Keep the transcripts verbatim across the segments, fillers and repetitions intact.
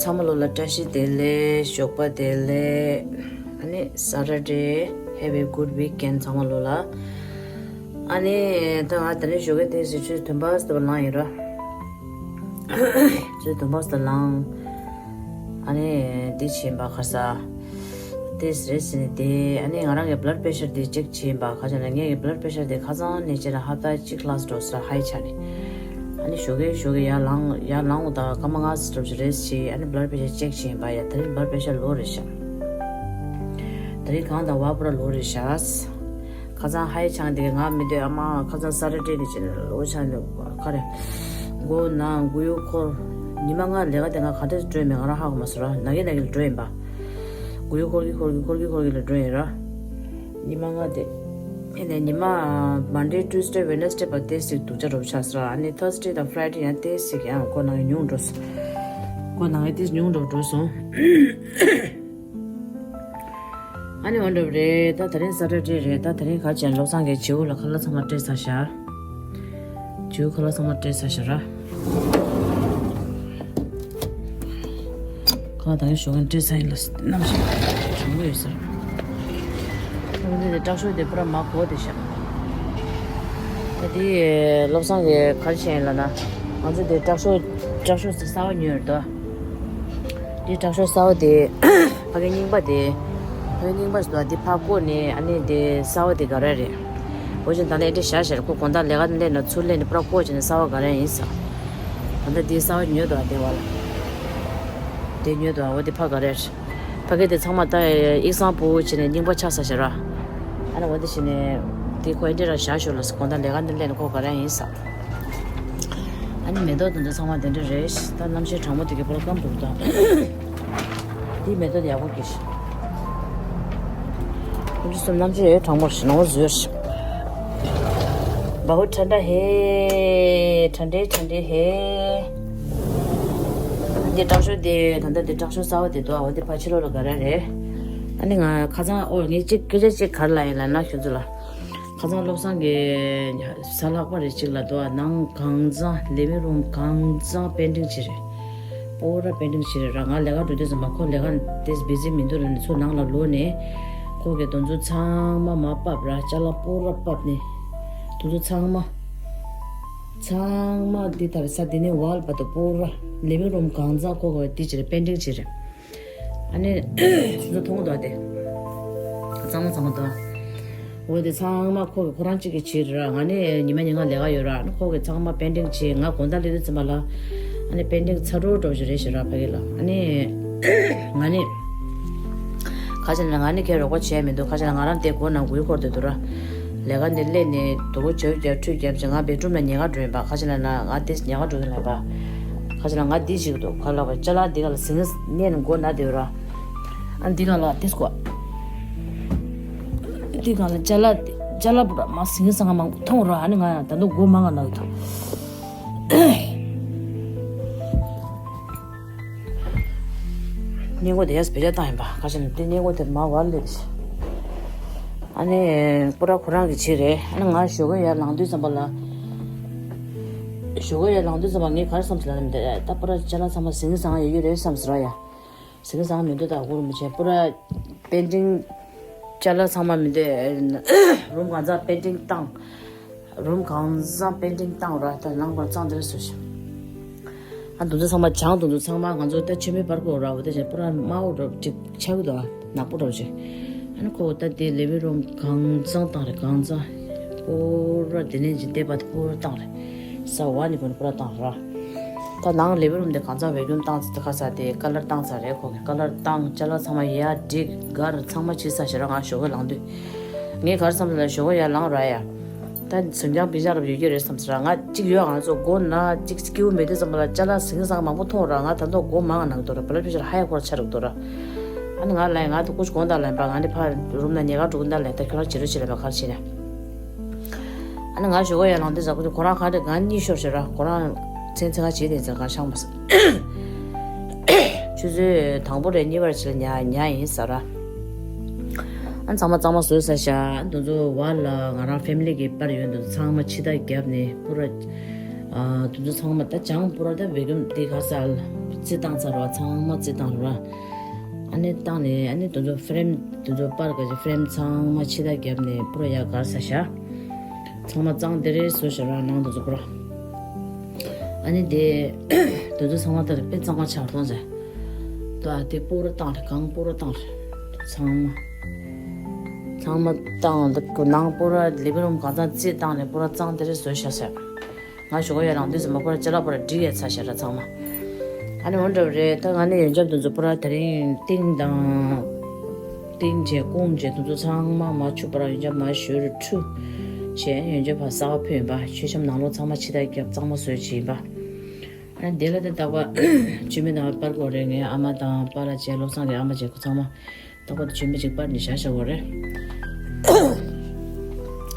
ཚང་མ་ལོ་ལ་བཀྲ་ཤིས་བདེ་ལེགས། ཞོགས་པ་བདེ་ལེགས། ཨ་ནི་Saturday, have a good weekend ཚང་མ་ལོ་ལ། ཨ་ནི་ད་ང་དེ་རིང་ཞོགས་ཀས་དེ་ཟེར་ཆུ་དུམ་བ་སྟབས་ལངས་ཡིན་ར། ཆུ་དུམ་བ་སྟབས་ལངས། ཨ་ནི་འདི་བྱིན་པ་ཁ་ས། དེ་རེད་ཟེར་ནས་དེ་ཨ་ནི་ང་རང་གི་blood pressure དེ་check བྱེད་པ་ཁ་ཆ་ནས་ངའི་blood pressure དེ་ཁ་སང་ནས་བྱས་ན་ཧབ་ཏ་གཅིག་ལྷག་འགྲོ་ས་high ཆགས་ནས། ཨ་ནི་ཞོགས་ཀས་ཞོགས་ཀས་ཡར་ལངས་ཡར་ལངས་འོ་ད་སྐར་མ་ལྔ་ཙམ་འགྲོ་ཞིག་rest བྱས། ཨ་ནི་blood pressure check བྱེད་པ་ཡ་དེ་རིང་blood pressure low རེད་ཤག་དེ་རིང་གང་དང་བ་པུ་ར་low རེད་ཤག་ཁ་སང་high ཆགས་དེ་ང་མི་འདོད། ཨ་མ་ཁ་སང་Saturday ནས་བྱས་ནས་low ཆགས་འདུག་ཁ་རེ། མགོ་ན་མགོ་ཡུ་འཁོར། ཉི་མ་ལྔ་ལས་ཀ་དེ་ང་ག་འདྲས་འགྲོ་ཡིན་མེད་ང་རང་ཧ་གོ་མ་སོང་ར། ན་གི་ན་གི་ལ་འགྲོ་ཡིན་པ། མགོ་ཡུ་འཁོར་གི་འཁོར་གི་འཁོར་གི་འཁོར་གི་ལ་འགྲོ་ཡིན་ར། ཉི་མ་ལྔ་དེ། ཨེ་ནས་ཉི་མ་Monday, Tuesday, Wednesday བར་ཏོག་ཙམ་སྡུག་ཅག་འགྲོ་ཆགས་སོང་ར། ཨ་ནི་Thursday དང་Friday ཡང་ཏོག་ཙམ་ཡང་མགོ་ན་གི་ཉུང་འགྲོ་སོང་། མགོ་ན་གི་ཏོག་ཙམ་ཉུང་འགྲོ་འགྲོ་སོང་། ཨ་ནི་འོ་འདྲ་རེད། ད་དེ་རིང་Saturday རེད། ད་དེ་རིང་ག་བྱས་ན་བློ་བཟང་གིས་བྱིའུ་ལ་ཁ་ལག་ཚང་མ་སྤྲད་ཚར་ཤག་བྱིའུ་ཁ་ལག་ཚང་མ་སྤྲད་ཚར་ཤག་ར། ཁ་ལག་ད་གིན་ཞོགས་ཀས་སྤྲད་ཚར་ཡིན་ལ་གནམ་གཤིས་གྲང་མོ་ཡོད་ས་རེད། ཨ་ནི་དེ་དྲག་ཤོས་དེ་པུ་ར་མ་གོ་དེ་ཤག་ད་དེ་བློ་བཟང་གིས་ག་རེ་བྱས་ཡིན་ལབ་ན། ང་ཚོ་དེ་དྲག་ཤོས་དྲག་ཤོས་ཚོ་གསར་པ་ཉོས་རེད་དོ། འདི་དྲག་ཤོས་གསར་པ་དེ། ཕ་གི་རྙིང་པ་དེ། ཕ་གི་རྙིང་པ་ཞིག་འདུག་འདི་ཕར་བཀོག་ནས་ཨ་ནི་དེ་གསར་པ་དེ་ག་རེ་རེད། འོ་ཅན་ད་ལྟ་ཨེ་འདྲ་བཞག་བཞག་རེད། ཁོ་དགོང་དག་ལས་ཀ་སླེབས་ན་ཚུར་སླེབས་ནས་པུ་ར་བཀོག་བྱས་ནས་གསར་པ་ག་རེ་ཡིན་ས། ད་ལྟ་འདི་གསར་པ་ཉོས་འདུག་ཨ་དེ་བ་ལ། དེ་ཉོས་འདུག་ཨ། འོ་དེ་ཕ་ག་རེ་རེད། ཕ་གི་དེ་ཚང་མ་ད་ཨིག་སང་པོ་བྱས་ནས་རྙིང་པ་ཆགས་ས་ཞེ་ར། ཨ་ནི་འོ་དེ་བྱས་ནས་དེ་ཁོ་ཨེ་འདྲ་ར་བཞག་ཞོར་ལ་དགོང་དག་ལས་ཀ་འདི་སླེབས་ནས་ཁོ་ག་རེ་ཡིན་ས། ཨ་ནི་མེ་ཏོག་དེ་ཚོ་ཚང་མ་དེ་འདྲ་རེད། ད་གནམ་གཤིས་གྲང་མོ་དེ་གི་པུ་ར་སྐམ་འདུག་ད། འདི་མེ་ཏོག་དེ་ཡག་པོ་སྐྱེས་ཤག་ཁོང་ཚོ་གསུམ་གནམ་གཤིས་གྲང་མོ་རེད། ནང་བཟོས་རེད། बहुत ठंडा है, ठंडे ठंडे है། འདི་དྲག་ཤོས་དེ་ད་ལྟ་འདི་དྲག་ཤོས་གསར་པ་དེ་འདུག་འོ་འདི་ཕ་ཕྱི་ལོགས་ལ་ག་རེ་རེད། ཨ་ནི་ང་ཁ་སང་ཨོ་ངས་གཅིག་སྐད་ཆ་གཅིག་ག་རེ་ལབ་ཡིན་ལབ་ན་ཁྱོད་ཚོ་ལ། ཁ་སང་བློ་བཟང་གིས་གཟའ་ལྷག་པ་རེད་ཅིག་ལ་དོ། ནང་གང་གཙང་living room གང་གཙང་painting བྱས་རེད། པུ་ར་painting བྱས་རེད་ར། ང་ལས་ཀ་འགྲོ་དུས་ཙམ་པ་ཁོ་ལས་ཀ་དེ་busy མི་འདུག་ལབ་ནས་ཚུར་ནང་ལ་ལོག་ནས་ཁོ་གིས་དེ་ཚོ་ཚང་མ་མར་ཕབ་ར། ཅ་ལག་པུ་ར་ཕབ་ནས་དེ་ཚོ་ཚང་མ་ཚང་མ་འདི་ལྟར་ས་འདི་ནས་wall བར་དུ་པུ་ར་living room གང་གཙང་ཁོ་གིས་འདི་བྱས་རེད། painting བྱས་རེད། ཨ་ནི་ཁྱོད་ཚོ་མཐོང་གི་འདུག་ཨ་དེ། གཙང་མ་གཙང་མ་འདུག་འོ་དེ་ཚང་མ་ཁོ་གི་ཁོ་རང་གཅིག་གིས་བྱས་རེད་ར། ང་ནི་ཉི་མ་ཉིན་གང་ལས་ཀ་ཡོད་ར། ཨ་ནི་ཁོ་གིས་ཚང་མ་painting བྱས། ང་དགོང་དག་སླེབས་དུས་ཙམ་པ་ལ་ཨ་ནི་painting ཚར་འགྲོ་འགྲོ་བཞིན་རེད་ཤག་ར་ཕ་གི་ལ། ཨ་ནི་ང་ནི་ཁ་ཆེ་ན་ང་ནི་ཁྱེད་རོགས་པ་བྱས་མི་འདུག་ཁ་ཆེ་ན་ང་རང་དེ་སྒོ་ནང་སྒུལ་འཁོར་དེ་འདུག་ར། ལས་ཀ་འདི་སླེབས་ནས་དུ་བོ་བྱོས་རྒྱབ་ཁྲུས་རྒྱབ་བྱས་ང་bedroom ལ་ཉལ་ག་འགྲོ་ཡིན་པ། ཁ་ཆེ་ན་ང་དེ་ཉལ་ག་འགྲོ་གི་ལབ་པ། ཁ་ཆེ་ན་ང་འདི་ཞིག་འདུག་ག་ལབ་པ། ཅ་ལག་འདི་ག་ལ་ཟིང་ངེ་ནས་མགོ་ན་དེ་ར། ཨ་འདི་གང་ལ་ཏིས་ཀོ། འདི་གང་ལ་ཅ་ལག་ཅ་ལག་པུ་ར་མ་ཟིང་སང་མང་པོ་མཐོང་ར། ཨ་ནི་ང་ཡང་ད་དུང་སྒོ་མང་ང་ནག་ཐོ། སྙིང་མགོ་དེ་ཡས་བེད་སྤྱོད་བཏང་ཡིན་པ། ཁ་ཤས་ནི་དེ་སྙིང་མགོ་དེ་མ་བར་ལེ། ཨ་ནི་པུ་ར་ཁོ་རང་གི་བྱེད་རེད། ཨ་ནི་ང་ཞོགས་ཀས་ཡར་ལངས་དུས་ཙམ་པ་ལ། ཞོགས་ཀས་ཡར་ལངས་དུས་ཙམ་པ་ངས་ག་རེ་བསམ་ཟེར་ལབ་ན། ད་པུ་ར་ཅ་ལག་ཚང་མ་ཟིང་སང་ཡོད་ཀྱི་རེད་བསམ་ཟེར་བ་ཡ། ཟིང་སང་མི་འདུག་ད་གུ་རུ་མི་བྱེད་པུ་ར། པེན་ཊིང་། ཅ་ལག་ཚང་མ་མི་འདུག་རུམ་གང་ཚང་པེན་ཊིང་བཏང་། རུམ་གང་ཚང་པེན་ཊིང་བཏང་ར། ད་ནང་པར་གཙང་སྦྲ་བཟོས་ཤག་ཨ་འདུ་འཛོམས་ཚང་མ་བྱང་འདུ་འཛོམས་ཚང་མ་ང་ཚོ་ད་ཆེན་མོའི་པར་ཀོ་ར་བ་ད་བྱས་པུ་ར་དམར་པོ་འདྲ་ཅིག་ཆགས་ཀྱི་འདུག་ནག་པོ་འདྲ་བྱས། ཨ་ནི་ཁོ་ད་དེ་ལེ་བིང་རུམ་གང་གཙང་བཏང་རེད། གང་གཙང་པུ་ར་དེ་ནས་ཅིག་བལྟས་པ་དེ་པུ་ར་བཏང་རེད། ས་བ་ནི་བུ་ནི་པུ་ར་བཏང་ར། ད་ནང་ལེ་བི་རུམ་དེ་གང་ཚང་བེ་ཀྱུམ་བཏང་ཚར་ཁ་ས་དེ་ཀ་ལར་བཏང་ཚར་རེད། ཁོ་གི་ཀ་ལར་བཏང་། ཅ་ལག་ཚང་མ་ཡར་སྒྲིག་སྒར་ཚང་མ་བྱས་ཚར་ཤག་ར། ང་ཞོགས་ཀས་ལངས་དུས། ངས་ག་རེ་བསམ་ལ་ཞོགས་ཀས་ཡར་ལངས་ར་ཡ། ད་སུན་ཅང་པི་ཅང་རབ་ཡོད་ཀྱི་རེད་བསམ་ཟེར་ར། ང་གཅིག་ཡོད་ང་ཚོ་སྒོ་ན་གཅིག་སྐྱིད་པོ་མེད་དུས་ཙམ་པ་ལ་ཅ་ལག་ཟིང་ཟང་མང་པོ་མཐོང་ར། ང་ད་དུང་སྒོ་མང་ང་ནག་འདུག་ར། བ་ལ་པི་ཤར་ཧ་ཡ་ཁོ་ར་ཆ་རུག་འདུག་ར། ཨ་ནི་ང་ལ་ང་ད་ཀུ་ཅི་དགོང་དག་ལ་ཡིན་པ། ང་ནི་ཕ་རུམ་ན་ཉལ་ཁ་འགྲོ་གི་འདུག་ལ། ད་ཁྱོད་རང་བྱེད་རོགས་བྱེད་ལ་མ་ག་རེ་བྱེད་ན། ཨ་ནི་ང་ཞོགས་ཀས་ཡར་ལངས་དུས་ཟ་ཁུ་དེ་ཁོ་རང་ག་རེ་ང་གཉིད་ཤོར་ཤག་ར། ཁོ་རང་མཚན་མཚན་ཁ་བྱེད་དེ་ཟེར་ག་ཤང་མ་ཟ། ཆུ་ཚོད་དང་པོ་རེད་གཉིས་པར་ཕྱིན་ཉལ་ཉལ་ཡིན་ཟེར་ར། ཨ་ཚང་མ་གཙང་མ་བཟོས་ཚར་ཤག་འདུ་འཛོམས་བ་ལ་ང་རང་ཕེ་མི་ལི་གི་པར་ཡོད་འདུག་ཚང་མ་ཕྱི་ཐག་བརྒྱབ་ནས་པུ་ར། ཨ་འདུ་འཛོམས་ཚང་མ་ད་བྱང་པུ་ར་ད་བེ་ཀྱུམ་དེ་ག་ས་ལ་ རྩི་བཏང་ཚར་བ་ཚང་མ་རྩི་བཏང་ར། ཨ་ནི་བཏང་ནས་ཨ་ནི་དེ་ཚོ་ཕེ་རེམ་དེ་ཚོ་པར་ག་ཅིག་ཕེ་རེམ་ཚང་མ་ཕྱི་ཐག་བརྒྱབ་ནས་པུ་ར་ཡར་བསྒར་ས་བཞག་ཚང་མ་གཙང་སྡེ་རེ་བཟོས་བཞག་ར་ནང་དེ་ཚོ་པུ་ར། ཨ་ནི་དེ་དེ་ཚོ་ཚང་མ་ད་རེ་དཔེ་གཙང་མ་ཆགས་གཏོང་ཟེར། ད་དེ་པུ་ར་བཏང་རེ་གང་པུ་ར་བཏང་རེ་ཚང་མ། ཚང་མ་བཏང་འདུག་ནང་པུ་ར་ལི་བིང་རུམ་གང་ཚང་རྩིས་བཏང་ནས་པུ་ར་གཙང་དེ་རེ་བཟོས་བཞག་ཟེར། ང་ཞོགས་ཡ་རང་དུས་སུ་མ་པུ་ར་ཅ་ལག་པུ་ར་སྒྲིག་ཡས་ཚར་བཞག་ར་ཚང་མ། ཨ་ནི་འོ་འདྲ་བ་རེད། ད་ང་ནི་ཡོན་ཆབ་དེ་ཚོ་པུ་ར་དེ་རིང་ཏིང་དང་། ཏིང་བྱས་སྐོང་བྱས་དེ་ཚོ་ཚང་མ་མ་ཆུ་པུ་ར་ཡོན་ཆབ་མ་བཞུར་ཁྲུ་བྱས་ཡོན་ཆབ་ཕར་གསར་པ་ཕུལ་ཡིན་པ། མཆོད་བཤམས་ནང་ལོགས་ཚང་མ་ཕྱི་ཐག་བརྒྱབ་གཙང་མ་བཟོས་བྱས་ཡིན་པ། ཨ་ནི་དེ་ལ་དེ་རྟག་པར་མཆོད་མེ་དང་པར་དགོས་རེད། ངའི་ཨ་མ་དང་པཱ་ལགས་བྱས་བློ་བཟང་གི་ཨ་མ་བྱས་ཁོ་ཚང་མ་རྟག་པར་དུ་མཆོད་མེ་གཅིག་པར་ནས་བཞག་བཞག་དགོས་རེད།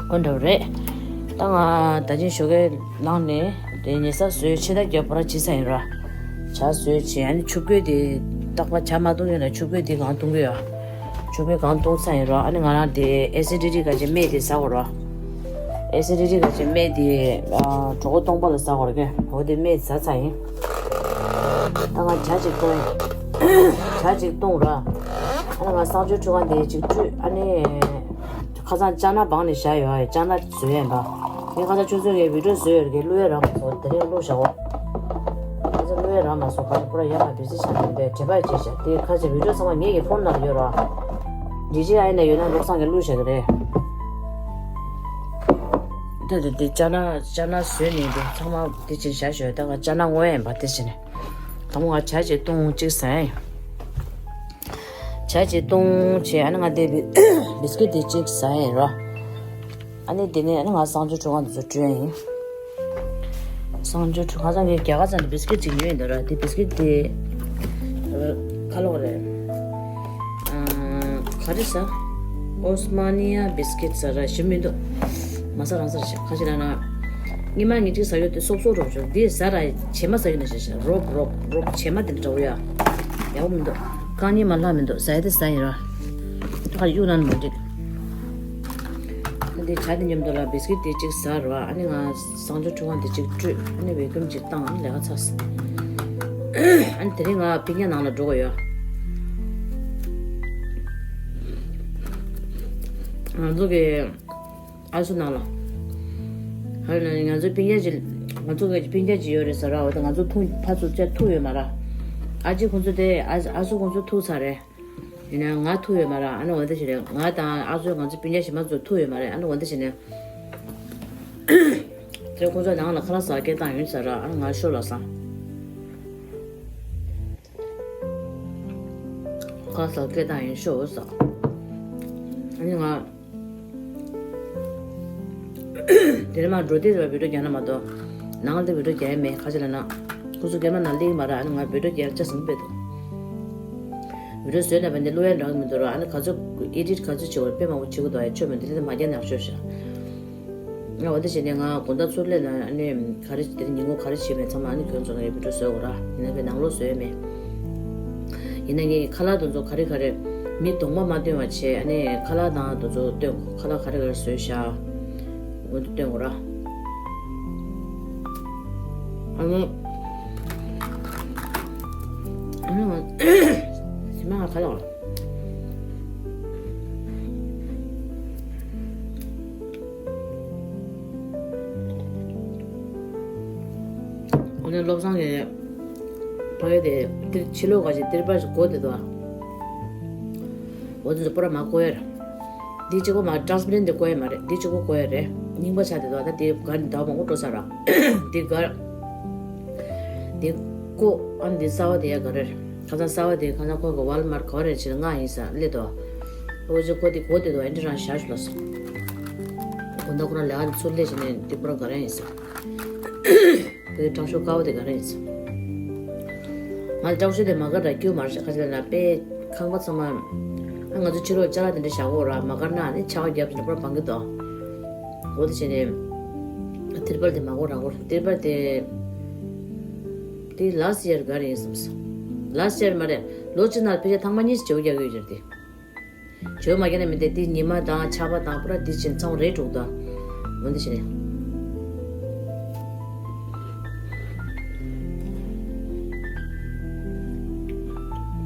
འོ་འདྲ་བ་རེད། ད་ང་ད་ཅིང་ཞོགས་ཀས་ལངས་ནས་དེ་ཉལ་ས་བཟོས་ཕྱི་ཐག་རྒྱབ་པར་བྱེད་ས་ཡིན་ར། ཇ་བཟོས་བྱས་ཨ་ནི་ཆུ་བསྐོལ་དེ་རྟག་པར་ཇ་མ་བཏུང་ཡོད་ན་ཆུ་བསྐོལ་དེ་གང་བཏུང་གི་ཡོད། ཆུ་བསྐོལ་གང་བཏུང་ས་ཡིན་ར། ཨ་ནི་ང་རང་དེ་ཨེ་སི་ཌི་ཊི་ག་ཅིག་སྨན་དེ་ཟ་དགོས་ར། ཨེ་སི་ཌི་ཊི་ག་ཅིག་སྨན་དེ་གྲོད་ཁོག་སྟོང་པ་ལ་ཟ་དགོས་ར་ཀྱེ། འོ་དེ་སྨན་ཟ་ཚར་ཡིན། ད་ང་ཇ་གཅིག་བཏུང་ཡིན། ཇ་གཅིག་བཏུང་ར། ཨ་ནི་ང་གསང་སྤྱོད་ཁྲུས་ཁང་དེ་གཅིག་བཀྲུས། ཨ་ནི་ཁ་སང་ཅ་ན་སྦངས་ནས་བཞག་ཡོད། ཨ་ཡེ་ཅ་ན་བཟོས་ཡིན་པ། ངས་ཁ་སང་ཆུ་ཚོད་ངས་བི་ཌི་ཡོ་བཟོས་ཡོད་ཀྱེ། བླུག་ཡས་རག་མ་སོང་། དེ་རིང་བླུག་བཞག་གོ། ཁ་སང་བླུག་ཡས་རག་མ་སོང་། ཁ་སང་པུ་ར་ཡ་མ་བི་ཟི་ཆགས་ནས་པའི་དྲན་པ་བརྗེད་བཞག་དེ་ཁ་སང་བི་ཌི་ཡོ་ཚང་མ་ངེད་ཀྱི་ཕོན་ནང་ལ་ཡོད་ར། ཌི་ཇེ་ཨའི་ནང་ཡོད་ན་བློ་བཟང་གིས་བླུགས་བཞག་གི་རེད། དེ་དེ་དེ་ཅ་ན་ཅ་ན་བཟོས་ནས་དེ་ཚང་མ་དེ་བྱས་བཞག་ཞོག་ད་ང་ཅ་ན་བརྔོས་ཡིན་པ་དེ་བྱས་ནས། དང་པོ་ང་ཇ་གཅིག་བཏུང་གཅིག་ཟ་ཡིན། ཇ་གཅིག་བཏུང་བྱས་ཨ་ནི་ང་དེ་བི་བི་སི་ཀིཊ་དེ་གཅིག་ཟ་ཡིན་ར། ཨ་ནི་དེ་ནས་ཨ་ནི་ང་གསང་སྤྱོད་ཁྲུས་ཁང་དེ་ཚོ་བཀྲུས་ཡིན། གསང་སྤྱོད་ཁྲུས་ཁང་ཚང་གི་རྒྱ་གར་ཚང་གི་བི་སི་ཀིཊ་ཅིག་ཉོས་ཡིན་ད་ར། དེ་བི་སི་ཀིཊ་དེ་ཁ་ལོག་རེད། ཨ། ག་རེ་ཟ། ཨོ་སི་མ་ནི་ཡ་བི་སི་ཀིཊ་ཟ་ར་ཞིམ་མི་འདུག་མ་ཟ་རང་ཟ་ར་ཞིག་ཁ་ཅིག་ལ་ན། ཉི་མ་ཉིན་གཅིག་ཟ་ཡོད་དེ་སོབ་སོབ་རོབ་བྱུང་འདི་ཟ་ར་བྱེ་མ་ཟ་ཡོད་ན་ཞིག་རོབ་རོབ་རོབ་བྱེ་མ་དེ་འདྲ་བོ་ཡ། ཡག་པོ་མི་འདུག་རྐང་གཉིས་མ་ལྷག་མི་འདུག་ཟ་ཡ་དེ་ཟ་ཡིན་ར། ཁ་གཡུག་ན་མ་འགྲིག་ཨ་འདི་ཇ་དེ་མཉམ་དུ་ལ་བི་སི་ཀིཊ་དེ་གཅིག་ཟ་ར། ཨ་ནི་ང་གསང་སྤྱོད་ཁྲུས་ཁང་དེ་གཅིག་བཀྲུས། ཨ་ནི་བེ་ཀུམ་གཅིག་བཏང་། ཨ་ནི་ལས་ཀ་ཚར་སོང་། ཨ་ནི་དེ་རིང་ང་སྤུན་ཀྱག་ནང་ལ་འགྲོ་གི་ཡོད། ང་ཚོ་གི་ཨ་སུ་ནང་ལ། ཧ་ལ་ང་ཚོ་སྤུན་ཀྱག་ཅིག་ང་ཚོ་གི་སྤུན་ཀྱག་ཅིག་ཡོད་རེད་ཟེར་ར། འོ་ད་ང་ཚོ་ཐུག་ཕར་ཚུར་བཅར་ཐུག་ཡོད་མ་ར། ཨ་ཅེ་ཁོང་ཚོ་དེ་ཨ་ཨ་སུ་ཁོང་ཚོ་ཐུག་ཚར་རེད། ཡིན་ན་ང་ཐུག་ཡོད་མ་ར། ཨ་ནི་འོ་ད་ཞིག་རེད། ང་དང་ཨ་སུ་ང་ཚོ་སྤུན་ཀྱག་གཞན་མ་ཚོ་ཐུག་ཡོད་མ་རེད། ཨ་ནི་འོ་ད་ཞིག་ནས་དེ་ཁོང་ཚོ་ནང་ལ་ཁ་ལག་ཟ་སྐད་བཏང་ཡོད་ཟེར་ར། ཨ་ནི་ང་ཤོར་ལ་སོང་། ཁ་ལག་ཟ་སྐད་བཏང་ཡོད་ཤོར་ཟེར། ཨ་ནི་ང་དེ་ནས་མར་འགྲོ་དུས་ལ་བི་ཌི་ཡོ་རྒྱག་ན་མ་གཏོགས་ནང་ལ་བི་ཌི་ཡོ་རྒྱག་ཡ་མེད། ཁ་ཅིག་ལ་ན་ཁོ་ཚོ་སྐྱེས་མ་ནང་སླེབས་མ་ར། ཨ་ནི་ང་བི་ཌི་ཡོ་རྒྱག་ཡ་ཆ་ཟིན་པས་འདུག་བི་ཌི་ཡོ་བཟོས་ན་བས་འདི་བླུག་ཡ་འདྲ་གི་མི་འདུག་ར། ཨ་ནི་ག་ཚོད་ཨེ་ཌིཊ་ག་ཚོད་བྱེད་དགོས་ར། དཔེ་མང་པོ་བྱེད་དགོས་འདུག་ཨེ་ཆོ་མི་འདི་ལས་མ་རྒྱག་ན་ཡག་ཤོས་ཤག་ང་འོ་དེ་བྱས་ནས་ང་དགོང་དག་ཚུར་སླེབས་ན་ཨ་ནི་ག་རེ་དེ་ཉིན་མོ་ག་རེ་བྱེད་མེད་ཚང་མ་ཨ་ནི་ཁྱོད་ཚོ་ལ་ཡ་བི་ཌི་ཡོ་བཟོ་དགོས་ར། ཡིན་ན་བས་ནང་ལོགས་བཟོ་ཡ་མེད། ཡིན་ན་ངས་ཁ་ལག་དེ་ཚོ་ག་རེ་ག་རེ་མི་གདོང་པ་མ་སྟོན་པ་བྱས། ཨ་ནི་ཁ་ལག་དང་དེ་ཚོ་སྟོན། ཁ་ལག་ག་རེ་ག་རེ་བཟོས་ཤག་འོ་དེ་སྟོན་དགོས་ར། ཨ་ནི་ཨ་ནི་ང་ཞི་མ་ང་ཁ་ལག་ཨ་ནི་བློ་བཟང་གི་ཕ་གི་དེ་ཏིར་ཕྱི་ལོགས་ག་ཅིག་ཏིར་པར་ཞིག་གོ་དེ་དོ། འོ་དེ་ཚོ་པུ་ར་མ་གོ་ཡ་ར། འདི་གཅིག་པོ་མ་ཊ་རན་སི་པེ་རེན་ཊི་དེ་གོ་ཡ་མ་རེད། འདི་གཅིག་པོ་གོ་ཡ་རེད། རྙིང་པ་ཆགས་དེ་དོ། ད་དེ་ག་ནི་ཟླ་བ་མང་པོ་འགྲོ་ས་ར། འདི་ག་འདི་ཀོ་ཨ་འདི་གསར་བ་དེ་ཡ་ག་རེ་རེད། ཁ་སང་གསར་བ་དེ་ཁ་སང་ཁོ་གི་ཝལ་མར་ག་བ་རེ་བྱེད་ལྔ་ཡིན་ས་སླེབས་དོ། འོ་ཅེ་ཀོ་དེ་གོ་དེ་དོ། ཨེ་འདྲ་རང་བཞག་ཞུ་ལ་སོ། དགོང་དག་ཁོ་རང་ལས་ཀ་དེ་ཚུར་སླེབས་བྱས་ནས་འདི་པུ་ར་ག་རེ་ཡིན་ས། བོད་དྲག་ཤོས་དཀར་པོ་དེ་ག་རེ་ཡིན་ཟེར། ང་དྲག་ཤོས་དེ་མ་དཀར་ར་སྐྱུར་མ་རེད་ཤག་ཁ་ཅིག་ལ་ན་དཔེ་ཁང་པ་ཚང་མ། ཨ་ང་ཚོ་ཕྱི་ལོགས་ཅ་ལག་དེ་འདྲ་བཞག་གོ་ར། མ་དཀར་ན་ནི་ཆར་པ་བརྒྱབ་ནས་པུ་ར་སྦང་གི་འདུག་འོ་དེ་བྱས་ནས་ཏིར་པལ་དེ་མ་གོ་ར་གོ། ཏིར་པལ་དེ་དེ་ལ་སི་ཡར་ག་རེ་ཡིན་བསམ་སོང་། ལ་སི་ཡར་མ་རེད། ལོ་གཅིག་ནང་ཕལ་ཆེར་ཐེངས་མ་གཉིས་ཤིག་བརྗེ་པོ་རྒྱག་གི་ཡོད་ཀྱི་རེད་དེ། བྱོས་མ་རྒྱག་ན་མི་འདི་འདི་ཉི་མ་དང་ཆར་པ་དང་པུ་ར་འདི་ཕྱིན་ཚང་རེད་འགྲོ་གི་འདུག་འོ་འདི་བྱས་ནས།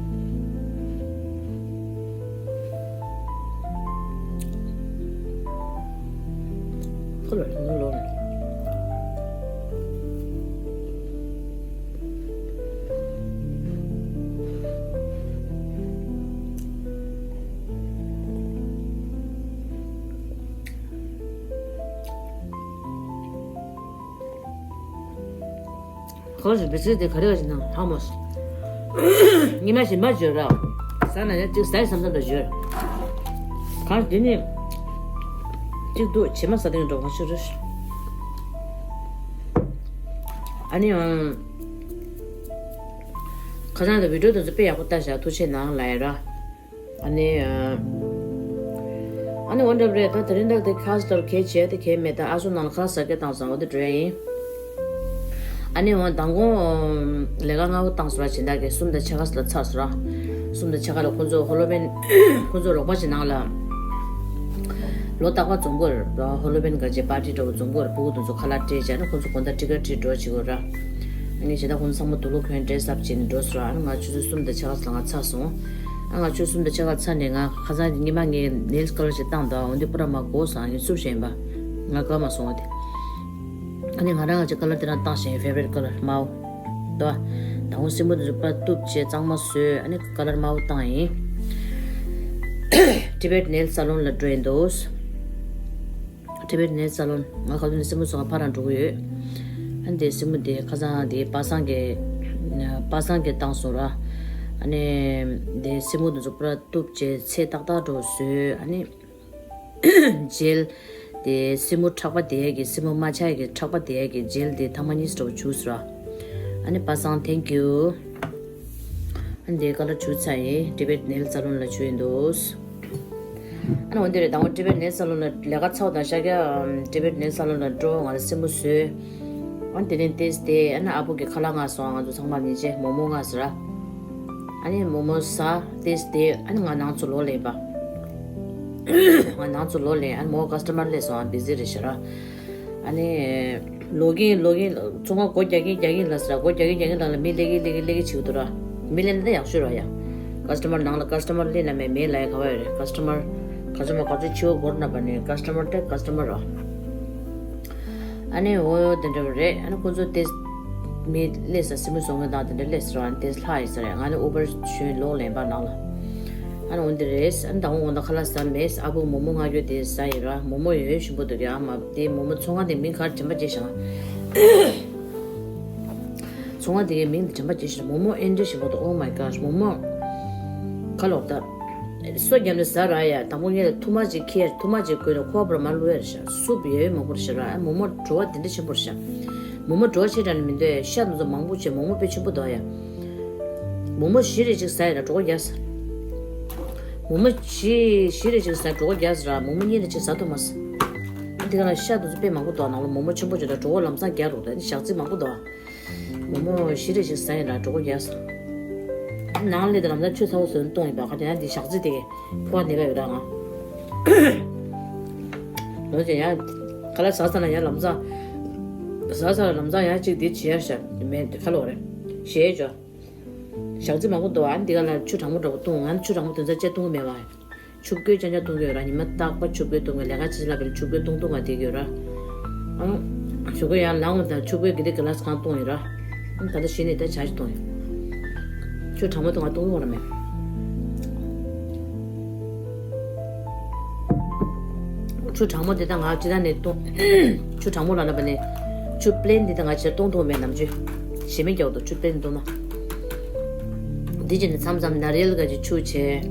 ལོ་ལོ་ལོ། ཁོ་ཚོ་བི་ཚི་དེ་ག་རེ་བ་ཞིག་ནང་ཧ་མོ་སོ། ཉི་མ་བཞིན་མ་བརྗོད་ར། ཟ་ན་ཡང་གཅིག་ཟ་ཡི་བསམ་བསམ་འདྲ་བརྗོད། གང་དེ་ནི་གཅིག་འདུག་བྱེ་མ་ཟ་དེ་འགྲོ་བ་ཤུ་རུ། ཨ་ནི་ཨང་། ཁ་སང་དུ་བི་ཌིའོ་དེ་ཚོ་དཔེ་ཡག་པོ་ལྟ་བཞག་ཐུགས་ཆེ་གནང་ལབ་ཡ་ར། ཨ་ནི། ཨ་ནི་འོ་འདྲ་རེད། ད་དེ་རིང་ད་དེ་ཁ་སྟོར་གས་བྱས་དེ་གས་མེད། ད་ཨ་སུ་ནང་ལ་ཁ་ཟ་གས་བཏང་སོང་། འོ་དེ་འགྲོ་ཡ་ཡིན། ཨ་ནི་འོ་མདང་དགོང་ལས་ཀ་སྔ་པོ་བཏང་སོང་ར། སྦྱིན་བདག་གིས་གསུམ་དང་ཕྱེད་ཀ་ལ་ཚར་སོང་ར། གསུམ་དང་ཕྱེད་ཀ་ལ་ཁོ་ཚོ་ཧོ་ལོ་བན་ཁོ་ཚོ་རོགས་པ་ཅིག་ནང་ལ་ལོ་རྟག་པར་འཛོམས་གོ་ར། ཧོ་ལོ་བན་ག་ཅེ་པར་ཊི་འདྲ་བོ་འཛོམས་གོ་ར། ཕྲུ་གུ་དེ་ཚོ་ཁ་ལག་སྤྲད་བྱས་ན་ཁོ་ཚོ་དགོང་དག་ཊི་ཀེ་ཊི་འགྲོ་བྱེད་གོ་ར། ཨ་ནི་སྦྱིན་བདག་ཁོ་ཚོ་ཚང་མ་དུག་ལོག་གྱོན་ཌེ་རེ་སི་ཨབ་བྱས་ནས་འགྲོ་སོང་ར། ཨ་ནི་ང་ཆུ་ཚོད་གསུམ་དང་ཕྱེད་ཀ་ལ་ང་ཚར་སོང་། ཨ་ང་ཆུ་གསུམ་དང་ཕྱེད་ཀ་ཚར་ནས་ང་ཁ་སང་གི་ཉི་མ་ངས་ནེལ་སི་ཀ་ལར་ཞིག་བཏང་འདུག་འོན་ཏེ་པུ་ར་མ་གོ་སོང་། ངས་བསུབ་བཞིན་པ། ང་དགའ་མ་སོང་བ་དེ། ཨ་ནི་ང་རང་ང་ཅིག་ཀ་ལར་དེ་རང་བཏང་བཞིན། ཕེ་ཝ་རི་ཊི་ཀ་ལར་མའོ། འདུག་ཨ། ད་འོ་སེན་མོ་དེ་ཚོ་པར་གཏུབ་བྱས་གཙང་མ་བཟོས། ཨ་ནི་ཀ་ལར་མའོ་བཏང་ཡིན། ཊི་བེཊ་ནེལ་སལ་ལོན་ལ་འགྲོ་ཡིན་འདུག་ཊི་བེཊ་ནེལ་སལ་ལོན། ང་ག་དུས་ནས་སེན་མོ་བཟོ་ག་ཕར་རང་འགྲོ་གི་ཡོད། ཨ་ནི་དེ་སེན་མོ་དེ་ཁ་སང་དེ་པ་སངས་ཀྱིས་པ་སངས་ཀྱིས་བཏང་སོང་ར། ཨ་ནི་དེ་སེན་མོ་དེ་ཚོ་པུ་ར་གཏུབ་བྱས་ཚད་ཏག་ཏག་འདྲ་བོ་བཟོས། ཨ་ནི་ཇེལ་དེ་སེན་མོ་མཁྲེགས་པ་དེ་གི་སེན་མོ་མ་ཆགས་ཡ་གི་མཁྲེགས་པ་དེ་གི་ཇེལ་དེ་ཐེངས་མ་གཉིས་འདྲ་བོ་བྱུགས་སོང་ར། ཨ་ནི་པ་སངས་ཐེང་ཀིའུ། ཨ་ནི་དེ་ཀ་ལར་བྱུགས་ཚར་ཡིན། ཊི་བེཊ་ནེལ་སལ་ལོན་ལ་བྱུགས་ཡིན་འདུག་ཨ་ནི་འོ་འདི་རེད། དང་པོ་ཊི་བེཊ་ནེལ་སལ་ལོན་ལ་ལས་ཀ་ཚར་བ་དང་ཤར་རྒྱག་ཊི་བེཊ་ནེལ་སལ་ལོན་ལ་འགྲོ། ང་ལ་སེན་མོ་བཟོས། ཨ་ནི་དེ་རིང་ཏེས་ཏེ་ཨ་ནི་ཨ་བུ་གི་ཁ་ལག་མངགས་སོང་། ང་ཚོ་ཚང་མ་ཉིན་བྱེད་མོག་མོག་མངགས་ཟེར་ར། ཨ་ནི་མོག་མོག་ཟ་ཏེས་ཏེ་ཨ་ནི་ང་ནང་ཚོ་ལོག་ལེན་པ། ང་ནང་ཚོ་ལོག་ལེན། ཨ་ནི་མོ་ཀ་སི་ཊ་མར་སླེབས་སོང་། ཨ་བི་ཟི་རེད་ཤག་ར། ཨ་ནི་ལོག་གིན་ལོག་གིན་ཚོང་ཁང་སྒོ་རྒྱག་གིན་རྒྱག་གིན་ལ་ཟེར། སྒོ་རྒྱག་གིན་རྒྱག་གིན་ལ་ལ་མི་སླེབས་ཀྱིན་སླེབས་ཀྱིན་སླེབས་ཀྱིན་བྱེད་ཀྱི་འདུག་ར། མི་སླེབས་ན་ད་ཡག་ཤོས་ར་ཡ། ཀ་སི་ཊ་མར་ནང་ལ་ཀ་སི་ཊ་མར་སླེབས་ན་མེད་མེད་ལ་ཡ་ག་བ་ཡོད་རེད། ཀ་སི་ཊ་མར་ག་ཚོད་མ་ག་ཚོད་ཕྱི་པོ་སྒོར་ན་པ་ནི་ཀ་སི་ཊ་མར་དེ་ཀ་སི་ཊ་མར་ར། ཨ་ནི་འོ་དེ་འདྲ་བ་རེད། ཨ་ནི་ཁོ་ཚོ་དེ་མི་སླེབས་ས་སེན་མོ་བཟོ་མཁན་དང་དེ་འདྲ་སླེབས་ས་ར། ཨ་ནི་དེ་ལྷག་ཡིན་ས་རེད། ང་ནི་ཨུ་བར་ཞོན་ལོག་ལེན་པ་ནང་ལ། ཨ་ནི་འོ་འདི་རེད། ཨ་ནི་ད་འོ་འོ་ན་ཁ་ལག་ཟ་མེད། ཨ་བུ་མོག་མོག་མངགས་རྒྱུ་དེ་ཟ་ཡིན་ར། མོག་མོག་ཡོད་ཞིམ་པོ་འདུག་གི། ཨ་མ་དེ་མོག་མོག་ཚོང་ཁང་དེ་མིང་ག་རེ་དྲན་པ་བརྗེད་ཤག་ཚོང་ཁང་དེ་གའི་མིང་དེ་དྲན་པ་བརྗེད་ཤག་མོག་མོག་ཨེ་འདྲ་ཞིམ་པོ་འདུག Oh my gosh མོག་མོག་ཁ་ལོག་ད། སོ་བརྒྱབ་ནས་ཟ་ར་ཡ། དང་པོ་ངས་ལ་ཐུག་མ་ཅིག་ཁྱེར། ཐུག་མ་ཅིག་བགོས་ལ་ཁོ་བར་མ་བླུག་ཡ་རེད་ཤག་སུབ་ཡོད་མང་པོ་རེད་ཤག་ར། ཨ་མོག་མོག་བྲོ་བ་དེ་འདྲ་ཆེན་པོ་རེད་ཤག་མོག་མོག་བྲོ་བ་ཆེ་དྲགས་ནས་མི་འདོད་ཡ། ཤ་དེ་ཚོ་མང་པོ་བྱས། མོག་མོག་དཔེ་ཆེན་པོ་འདུག་ཡ། མོག་མོག་བཞི་རེ་ཅིག་ཟ་ཡ་ར་གྲོད་ཁོག་རྒྱགས། མོག་མོག་བཞི་བཞི་རེ་ཅིག་ཟ་གྲོད་ཁོག་རྒྱགས་ར། མོག་མོག་གཉིས་རེ་ཅིག་ཟ་ཐུབ་མ་སོང་། ཨ་འདི་ག་ལ་ཤ་དེ་ཚོ་དཔེ་མང་པོ་འདུག་ནང་ལ་མོག་མོག་ཆེན་པོ་བྱས་དྲགས་གྲོད་ཁོག་ལམ་སང་རྒྱགས་འགྲོ། ད་ནི་ཞག་རྩི་མང་པོ་འདུག་མོག་མོག་བཞི་རེ་ཞིག་ཟ་ཡིན་ལ་གྲོད་ཁོག་རྒྱགས། ནང་ལས་དང་ལམ་སང་ཆུ་ཚ་བོ་བཟོས་ནས་བཏུང་ཡིན་པ། ག་དེ་ཡང་འདི་ཞག་རྩི་དེ་གས་ཕོ་བ་ནད་པ་ཡོད་ར་ང་། ལོ་ཅན་ཡང་ཁ་ལག་ཟ་ས་ན་ཡང་ལམ་སང་། ཟ་ས་ལ་ལམ་སང་ཡང་གཅིག་འདི་བྱེད་ཡ་ཤ་མེད་ཁ་ལོ་རེད། ཞེས་བྱོས། ཞག་རྩི་མང་པོ་འདུག་ཨ་ནི་འདི་ག་ལ་ཆུ་གྲང་མོ་འདྲ་པོ་བཏུང་། ང་ནི་ཆུ་གྲང་མོ་དོན་ཚ་བཅད་བཏུང་གི་མེད་པ། ཆུ་བསྐོལ་ཅང་ཅང་བཏུང་གི་ཡོད་ར། ཉི་མ་རྟག་པར་ཆུ་བསྐོལ་བཏུང་གི། ལས་ཀ་བྱེད་ལབ་པའི་ཆུ་བསྐོལ་བཏུང་བཏུང་བ་དེ་གི་ཡོད་ར། ཨང་། ཆུ་བསྐོལ་ཡང་ལངས་འོང་དང་ཆུ་བསྐོལ་གི་དེ་གི་ལ་སི་གང་བཏུང་ཡོད་ར། ཨང་། ད་ལྟ་གཞི་ནས་ད་ཇ་ཞིག་བཏུང་ཡོད། ཆུ་གྲང་མོ་བཏུང་བ་བཏུང་གི་ཡོད་ར་མེད། ཆུ་གྲང་མོ་དེ་ད་ང་ཅི་ད་ནས་བཏུང་། ཆུ་གྲང་མོ་ལ་ལབ་པ་ནས་ཆུ་པི་ལེན་དེ་ད་ང་ཅི་ད་བཏུང་ཐུབ་མེད་ནམ་ཆུ། ཞེ་མེད་རྒྱག་འདུག་ཆུ་པི་ལེན་བཏུང་ན། འདི་བྱས་ནས་མཚམས་མཚམས་ནར་ཡལ་ག་ཅིག་ཆུ་བྱས།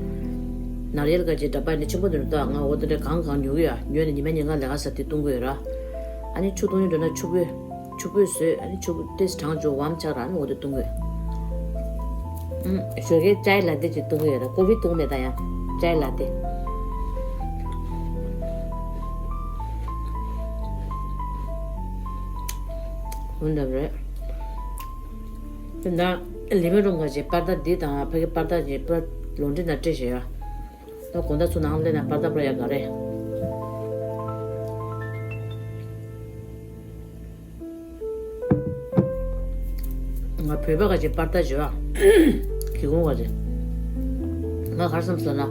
ནར་ཡལ་ག་ཅིག་འདྲ་པར་ནི་ཆེན་པོ་འདུག་ད་ང་འོ་དེ་འདྲ་གང་གང་ཉོ་གི་ཡ། ཉོས་ནས་ཉི་མ་ཉིན་གང་ལས་ཀ་ཟ་དེ་བཏུང་གི་ཡོད་ར། ཨ་ནི་ཆུ་བཏུང་ཡོད་འགྲོ་ན་ཆུ་བོས་ཆུ་བོས་བཟོས། ཨ་ནི་ཆུ་བོ་ཏེས་གྲང་བྱུང་བམ་ཆགས་ར། ཨ་ནི་འོ་དེ་བཏུང་གི་ཡོད། ཨུམ། ཞོགས་ཀའི་ཅའི་ལ་ཏེ་ཅིག་བཏུང་གི་ཡོད་ར། ཀོ་ཕི་བཏུང་མེད་ད་ཡ། ཅའི་ལ་ཏེ། འོ་འདྲ་རེད། དེ་ན་ལི་མི་རུང་ག་ཅིག་པར་ད་འདི་དང་ཕ་གི་པར་ད་ཅིག་པར་ལོང་འདྲི་ན་སྤྲད་ཞེས་ཡ། ད་དགོང་དག་ཚུར་ནང་སླེབས་ན་པར་ད་པར་ཡ་ག་རེ། ང་བོད་པ་ག་ཅིག་པར་ད་བྱོས་ཨ། སྒེའུ་ཁུང་ག་ཅིག་ང་གར་བསམ་སོང་ན།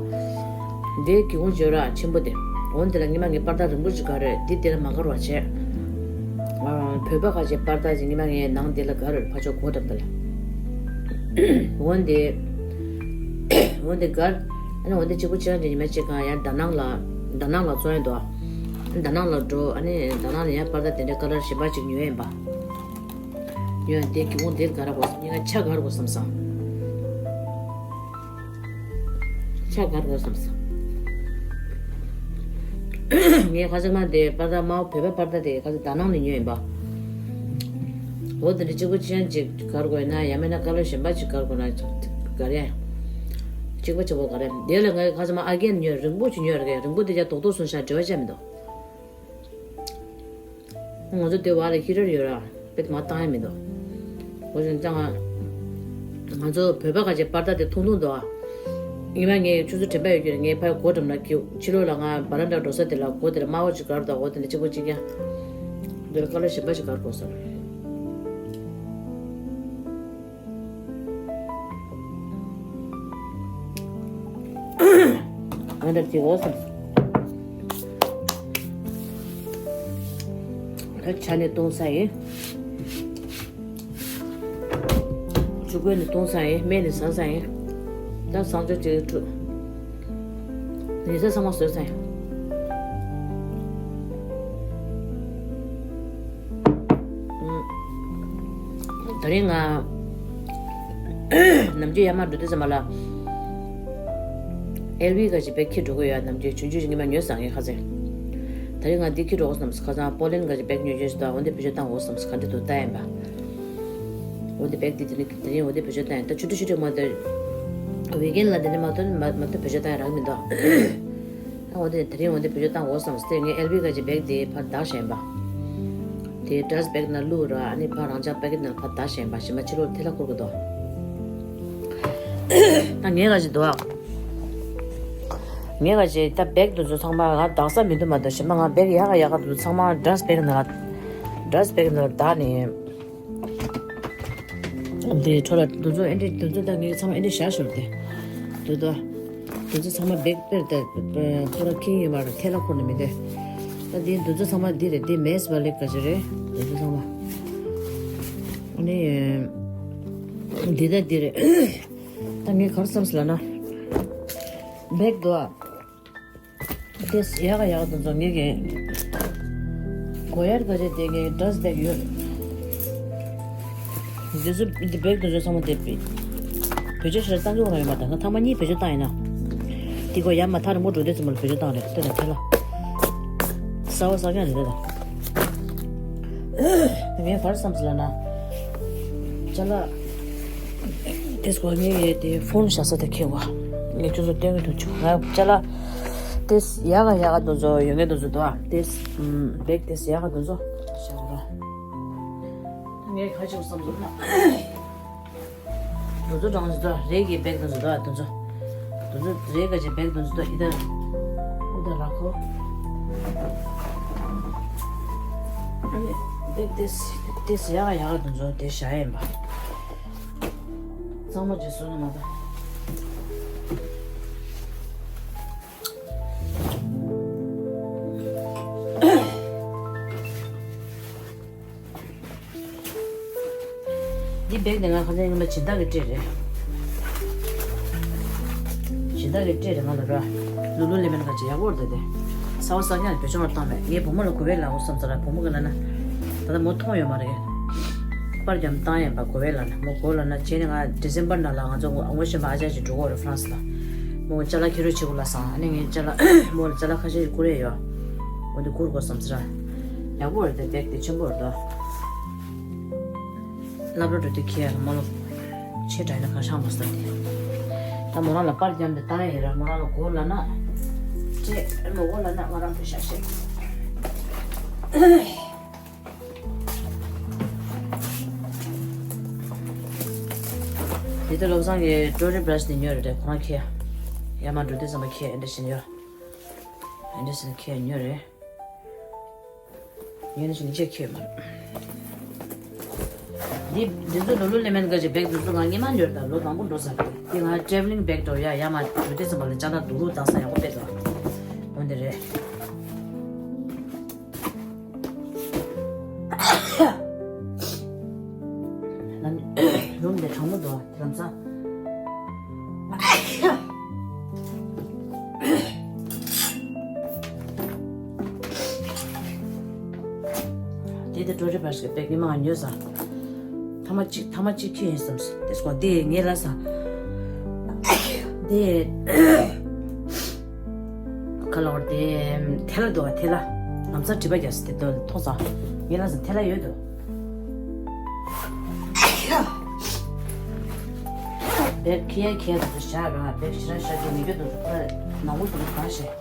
འདི་སྒེའུ་ཁུང་བྱོས་ར་ཆེན་པོ་དེ། འོན་དེ་ལ་ཉི་མ་ངའི་པར་ཐག་རིང་པོ་ཅིག་ག་རེད། འདི་དེ་ལ་མ་གར་བ་བྱས། ཨ། བོད་པ་ཁ་ཅིག་པར་ཐག་ཅིག་ཉི་མ་ངའི་ནང་དེ་ལ་ག་རེད། ཕར་ཕྱོགས་སྒོ་འགྲམ་དེ་ལ། འོན་དེ། འོན་དེ་གར། ཨ་ནི་འོན་དེ་གཅིག་པོ་ཅི་རང་ཅིག་ཉི་མ་གཅིག་གང་ཡང་དཱ་ནང་ལ། དཱ་ནང་ལ་བཙོང་ཡོད་དོ། དཱ་ནང་ལ་འགྲོ། ཨ་ནི་དཱ་ནང་ལ་ཡང་པར་ཐག་དེ་འདྲའི་ཀ་ལར་གཞན་པ་ཅིག་ཉོས་ཡིན་པ། ཡོད་དེ་གི་འོང་དེ་ག་ར་གོ་སམ། ཉི་མ་ཆ་ག་ར་གོ་སམ་སམ། ཆ་ག་ར་གོ་སམ་སམ། ངས་ཁ་སང་མ་དེ་པར་ཐག་མ་བོད་པའི་པར་ཐག་དེ་ཁ་སང་དཱ་ནང་ནས་ཉོས་ཡིན་པ། འོ་དེ་འདྲ་གཅིག་པོ་ཅན་ཅིག་ག་ར་གོ་ཡིན་ན། ཡང་མིན་ན་ཀ་ལར་གཞན་པ་ཅིག་ག་ར་གོ་ན་ག་རེ། གཅིག་པ་གཅིག་པོ་ག་རེ། དེ་ལ་ངས་ཁ་སང་མ་ཨ་རྒན་ཉོས། རིང་པོ་ཅིག་ཉོས་རེད། རིང་པོ་དེ་ཅག་རྡོག་རྡོག་སོང་ཤག་འབྲེལ་བ་ཅག་མི་འདུག་ང་ཚོ་དེ་བར་ལ་ཧི་ཊར་ཡོད་ར། དཔེ་མ་བཏང་ཡ་མི་འདུག་འོ་བྱུང་ཙང་ང་ཚོ་བོད་པ་ཁ་ཅིག་པར་ཐག་དེ་ཐུང་ཐུང་འདུག་ཨ། ཉི་མ་ངས་ཆུ་ཚོད་དྲན་པ་ཡོད་རྒྱུ་རེད། ངས་ཕར་སྒོ་འགྲམ་ལ་གི་ཕྱི་ལོགས་ལ་ང་བ་རན་ཌ་འགྲོ་ས་དེ་ལ་སྒོ་དེ་ལ་དམར་པོ་ཅིག་ག་ར་འདུག་འོ་དེ་འདྲ་གཅིག་པོ་གཅིག་རྐྱང་། དེ་ལ་ཀ་ལར་གཞན་པ་ཅིག་ག་ར་དགོས་སམ། ང་འདྲ་ཅིག་འོ་སམ། ད་ཇ་ནི་བཏུང་ཚར་ཡིན། ཆུ་ཁོལ་ནི་བཏུང་ཚར་ཡིན། སྨན་ནི་ཟ་ཚར་ཡིན། ད་བཟང་སྤྱོད་ཅིག་ཁྲུ། ཉལ་ས་ཚང་མ་བཟོས་ཚར་ཡིན། ད་རིང་ང་ནམ་རྒྱུན་ཡར་མར་འགྲོ་དུས་ཙམ་པ་ལ། ཨེལ་ཝི་ག་ཅིག་བེག་འཁྱེར་འགྲོ་གི་ཡོད། ནམ་རྒྱུན་ཆུང་ཆུང་ཞིག་ངས་མ་ཉོས་སང་ངས་ཁ་སང་། ད་རིང་ང་འདི་འཁྱེར་འགྲོ་དགོས་བསམས། ཁ་སང་པོ་ལན་ག་ཅིག་བེག་ཉོས་ཡོད་ཞིག་འདུག་འོ་འདི་བེད་སྤྱོད་བཏང་དགོས་བསམས། ག་འདྲ་འདུག་ལྟ་ཡིན་པ། འོ་འདི་བེག་འདི་དེ་ནི་དེ་རིང་འོ་འདི་བེད་སྤྱོད་བཏང་ཡིན། ད་ཆུ་ཚོད་བཞི་ཙམ་མ་གཏོགས། ཝིག་ཨེན་ལ་དེ་ནི་མ་གཏོགས་མ་མ་གཏོགས་བེད་སྤྱོད་བཏང་ཡ་རག་མི་འདུག་ཨ། འོ་འདི་དེ་རིང་འོ་འདི་བེད་སྤྱོད་བཏང་དགོས་བསམས་ཏེ། ངས་ཨེལ་ཝི་ག་ཅིག་བེག་དེ་ཕར་བདག་བཞག་ཡིན་པ། དེ་ཌ་སི་བེག་ནང་བླུགས་ར། ཨ་ནི་ཕར་རང་ཅག་པེ་ཀེ་ཊི་ནང་ཕར་བདག་བཞག་ཡིན་པ། གཞན་པ་ཕྱི་ལོགས་ཐལ་ལ་འཁོར་གི་འདུག་ད་ངས་ག་ཅིག་འདུག་ཨ། ངས་ག་ཅིག་ད་བེག་དེ་ཚོ་ཚང་མ་ང་བདག་ས་མི་འདུག་མ་གཏོགས། གཞན་པ་ང་བེག་ཡག་ག་ཡག་ག་དེ་ཚོ་ཚང་མ་ཌ་སི་བེག་ནང་ལ། ཌ་སི་བེག་ནང་ལ་བདག་ནས། དེ་འཕྲོ་ལ་དེ་ཚོ་ཨེ་འདྲ། དེ་ཚོ་ད་ངས་ཚང་མ་ཨེ་འདྲ་བཞག་ཞོར་དེ། དེ་ཚོ། དེ་ཚོ་ཚང་མ་བེག་དཔེར་ད་ཕོ་ར་ཁིང་ཡོད་མ་རེད། ཐལ་ལ་འཁོར་ནས་མི་དེ། ད་དེ་དེ་ཚོ་ཚང་མ་འདི་རེད། དེ་མེས་བ་ལེག་ག་ཅིག་རེད། དེ་ཚོ་ཚང་མ། ཨ་ནི། འདི་ད་འདི་རེད། ད་ངས་ག་རེ་བསམས་ལབ་ན། བེག་འདུག་ཨ། དེ་ཡག་ག་ཡག་ག་དེ་ཚོ་ངེད་ཀྱི་གོ་ཡར་ག་རེ་དེ་ངའི་ཌ་སི་བེག་ཡོད། འདི་ཚོ་འདི་བེག་དེ་ཚོ་ཚང་མ་དེ་བེད་སྤྱོད་ཞེ་དྲག་བཏང་གི་ཡོད་མ་རེད་མ། ད་ང་ཐེངས་མ་གཉིས་བེད་སྤྱོད་བཏང་ཡིན་ན། དེ་གོ་ཡར་མར་ཐག་རིང་པོ་འགྲོ་དུས་ཙམ་པ་ལ་བེད་སྤྱོད་བཏང་རེད། དེ་ལ་ཐལ་ལ་གསར་པ་གསར་རྐྱང་རེད་དེ་ད། ངས་ག་རེ་བསམས་ལབ་ན། ཅ་ལག་དེ་སྐོར་ངས་དེ་ཕོན་བཞག་ས་དེ་ཁྱེར་བ། ངས་ཁྱོད་ཚོ་སྟོན་གི་འདུག་ཅུང་ང་ཅ་ལག་དེ་ཡག་ག་ཡག་ག་དེ་ཚོ་ཡོད་ངེས་དེ་ཚོ་འདུག་ཨ། དེ་བེག་དེ་ཡག་ག་དེ་ཚོ་བཞག་རོགས། ངས་ག་ཅིག་བསམ་འདུག་ན། དེ་ཚོ་གྲངས་ཚོ་རེད་ཀྱི་བེག་དེ་ཚོ་འདུག་ཨ། དེ་ཚོ། དེ་ཚོ་རེད་ག་ཅིག་བེག་དེ་ཚོ་འདུག་ཨི་ད། ཨུ་ད་ར་ཁོ། ཨ་ནི་བེག་དེ་དེ་ཡག་ག་ཡག་ག་དེ་ཚོ་དེ་བཞག་ཡིན་པ། གཙང་མ་ཅིག་བཟོས་ན་མ་གཏོགས། འདི་བེག་དེ་ང་ཁ་སང་ཉི་མ་སྦྱིན་བདག་གིས་སྤྲད་རེད། སྦྱིན་བདག་གིས་སྤྲད་རེད་ང་ལ་ར། ལུ་ལུ་ལེ་མོན་ག་ཅིག་ཡག་པོ་རེད་དེ། གསར་པ་གསར་རྐྱང་ལ་བེད་སྤྱོད་བཏང་མེད། ངའི་བུ་མོ་ལ་གོ་བས་ལབ་དགོས་བསམ་ཚར་ར། བུ་མོ་གིས་ལབ་ན། ད་ལྟ་མོ་མཐོང་ཡོད་མ་རེད། པར་རྒྱབ་བཏང་ཡིན་པ། གོ་བས་ལབ་ན། མོ་གོ་ལབ་ན་བྱས་ནས་ང་ཌི་སེམ་བར་ནང་ལ་ང་ཚོ་ངོ་ངོ་ཤེས་པ་ཨ་ཅག་ཅིག་འགྲོ་གི་ཡོད་རེད་ཧྥ་རན་སི་ལ། མོ་ཅ་ལག་ཁྱེར་རོགས་བྱེད་དགོས་ལབ་སོང་། ཨ་ནི་ངས་ཅ་ལག་མོ་ལ་ཅ་ལག་ཁ་ཤས་ཤིག་བསྐུར་ཡས་ཡོད། འོ་འདི་བསྐུར་དགོས་བསམ་ཚར་ར། ཡག་པོ་རེད་དེ། བེག་དེ་ཆེན་པོ་རེད་དོ། སློབ་གྲྭ་འགྲོ་དུས་ཁྱེར་མ་ལོ། ཆེ་དྲགས་ན་ཁ་ཤང་མ་ཟ་དེ། ད་མོ་རང་ལ་པར་རྒྱབ་འདི་བཏང་ཡ་ཡིན་ར། མོ་རང་ལ་གོ་ལབ་ན། ཅེས་མོ་གོ་ལབ་ན་ང་རང་ཕུད་ཤག་ཤག་འདི་ད་བློ་བཟང་གི་ཊོ་ཊི་བྷ་ར་ཤི་དེ་ཉོས་རེད་དེ། ཁོ་རང་ཁྱེར། ཡར་མར་འགྲོ་དུས་ཙམ་པ་ཁྱེར་ཨེ་འདྲ་བྱས་ནས་ཡོད། ཨེ་འདྲ་བྱས་ནས་ཁྱེར་ཉོས་རེད། ངས་ནི་ཞིག་ནི་ཆེ་ཁྱེད་མ། འདི་འདི་ཚོ་ལུ་ལུ་ལེ་མོན་ག་ཅིག་བེག་འདི་ཚོ་ང་སྔོན་མ་ཉོས་ད། ལོ་མང་པོ་འགྲོ་ཚར་ཏེ། འདི་ང་ཊེ་བྷལ་ལིང་བེག་འདྲ་བོ་ཡ། ཡར་མར་འགྲོ་དུས་ཙམ་པ་ལ་ཅ་ལག་འདུག་རུག་བཏང་ས་ཡག་པོ་དཔེ་འདུག་འོ་འདི་རེད། དེ་དེ་འགྲོ་རེ་བར་ཞིག་པེག་ཉི་མ་ང་ཉོས་ས། ཐ་མ་གཅིག་ཐ་མ་གཅིག་ཁྱེར་ཡིན་བསམ་སོང་། དེ་སོང་དེ་ངས་ལ་ས། དེ་ཁ་ལོར་དེ་ཐལ་ལ་འདུག་བ། ཐལ་ལ་ལམ་སང་དྲི་པ་རྒྱག་ས་དེ་དོ་མཐོང་ས། ངས་ལ་ས་ཐལ་ལ་ཡོད་དོ། པེག་ཁྱེར་ཁྱེར་དུ་བཞག་ར། པེག་ཞེ་དྲག་ཤ་གི་མི་རྒྱུ་དུ་ར་ནང་མོ་དུ་གང་ཤེས།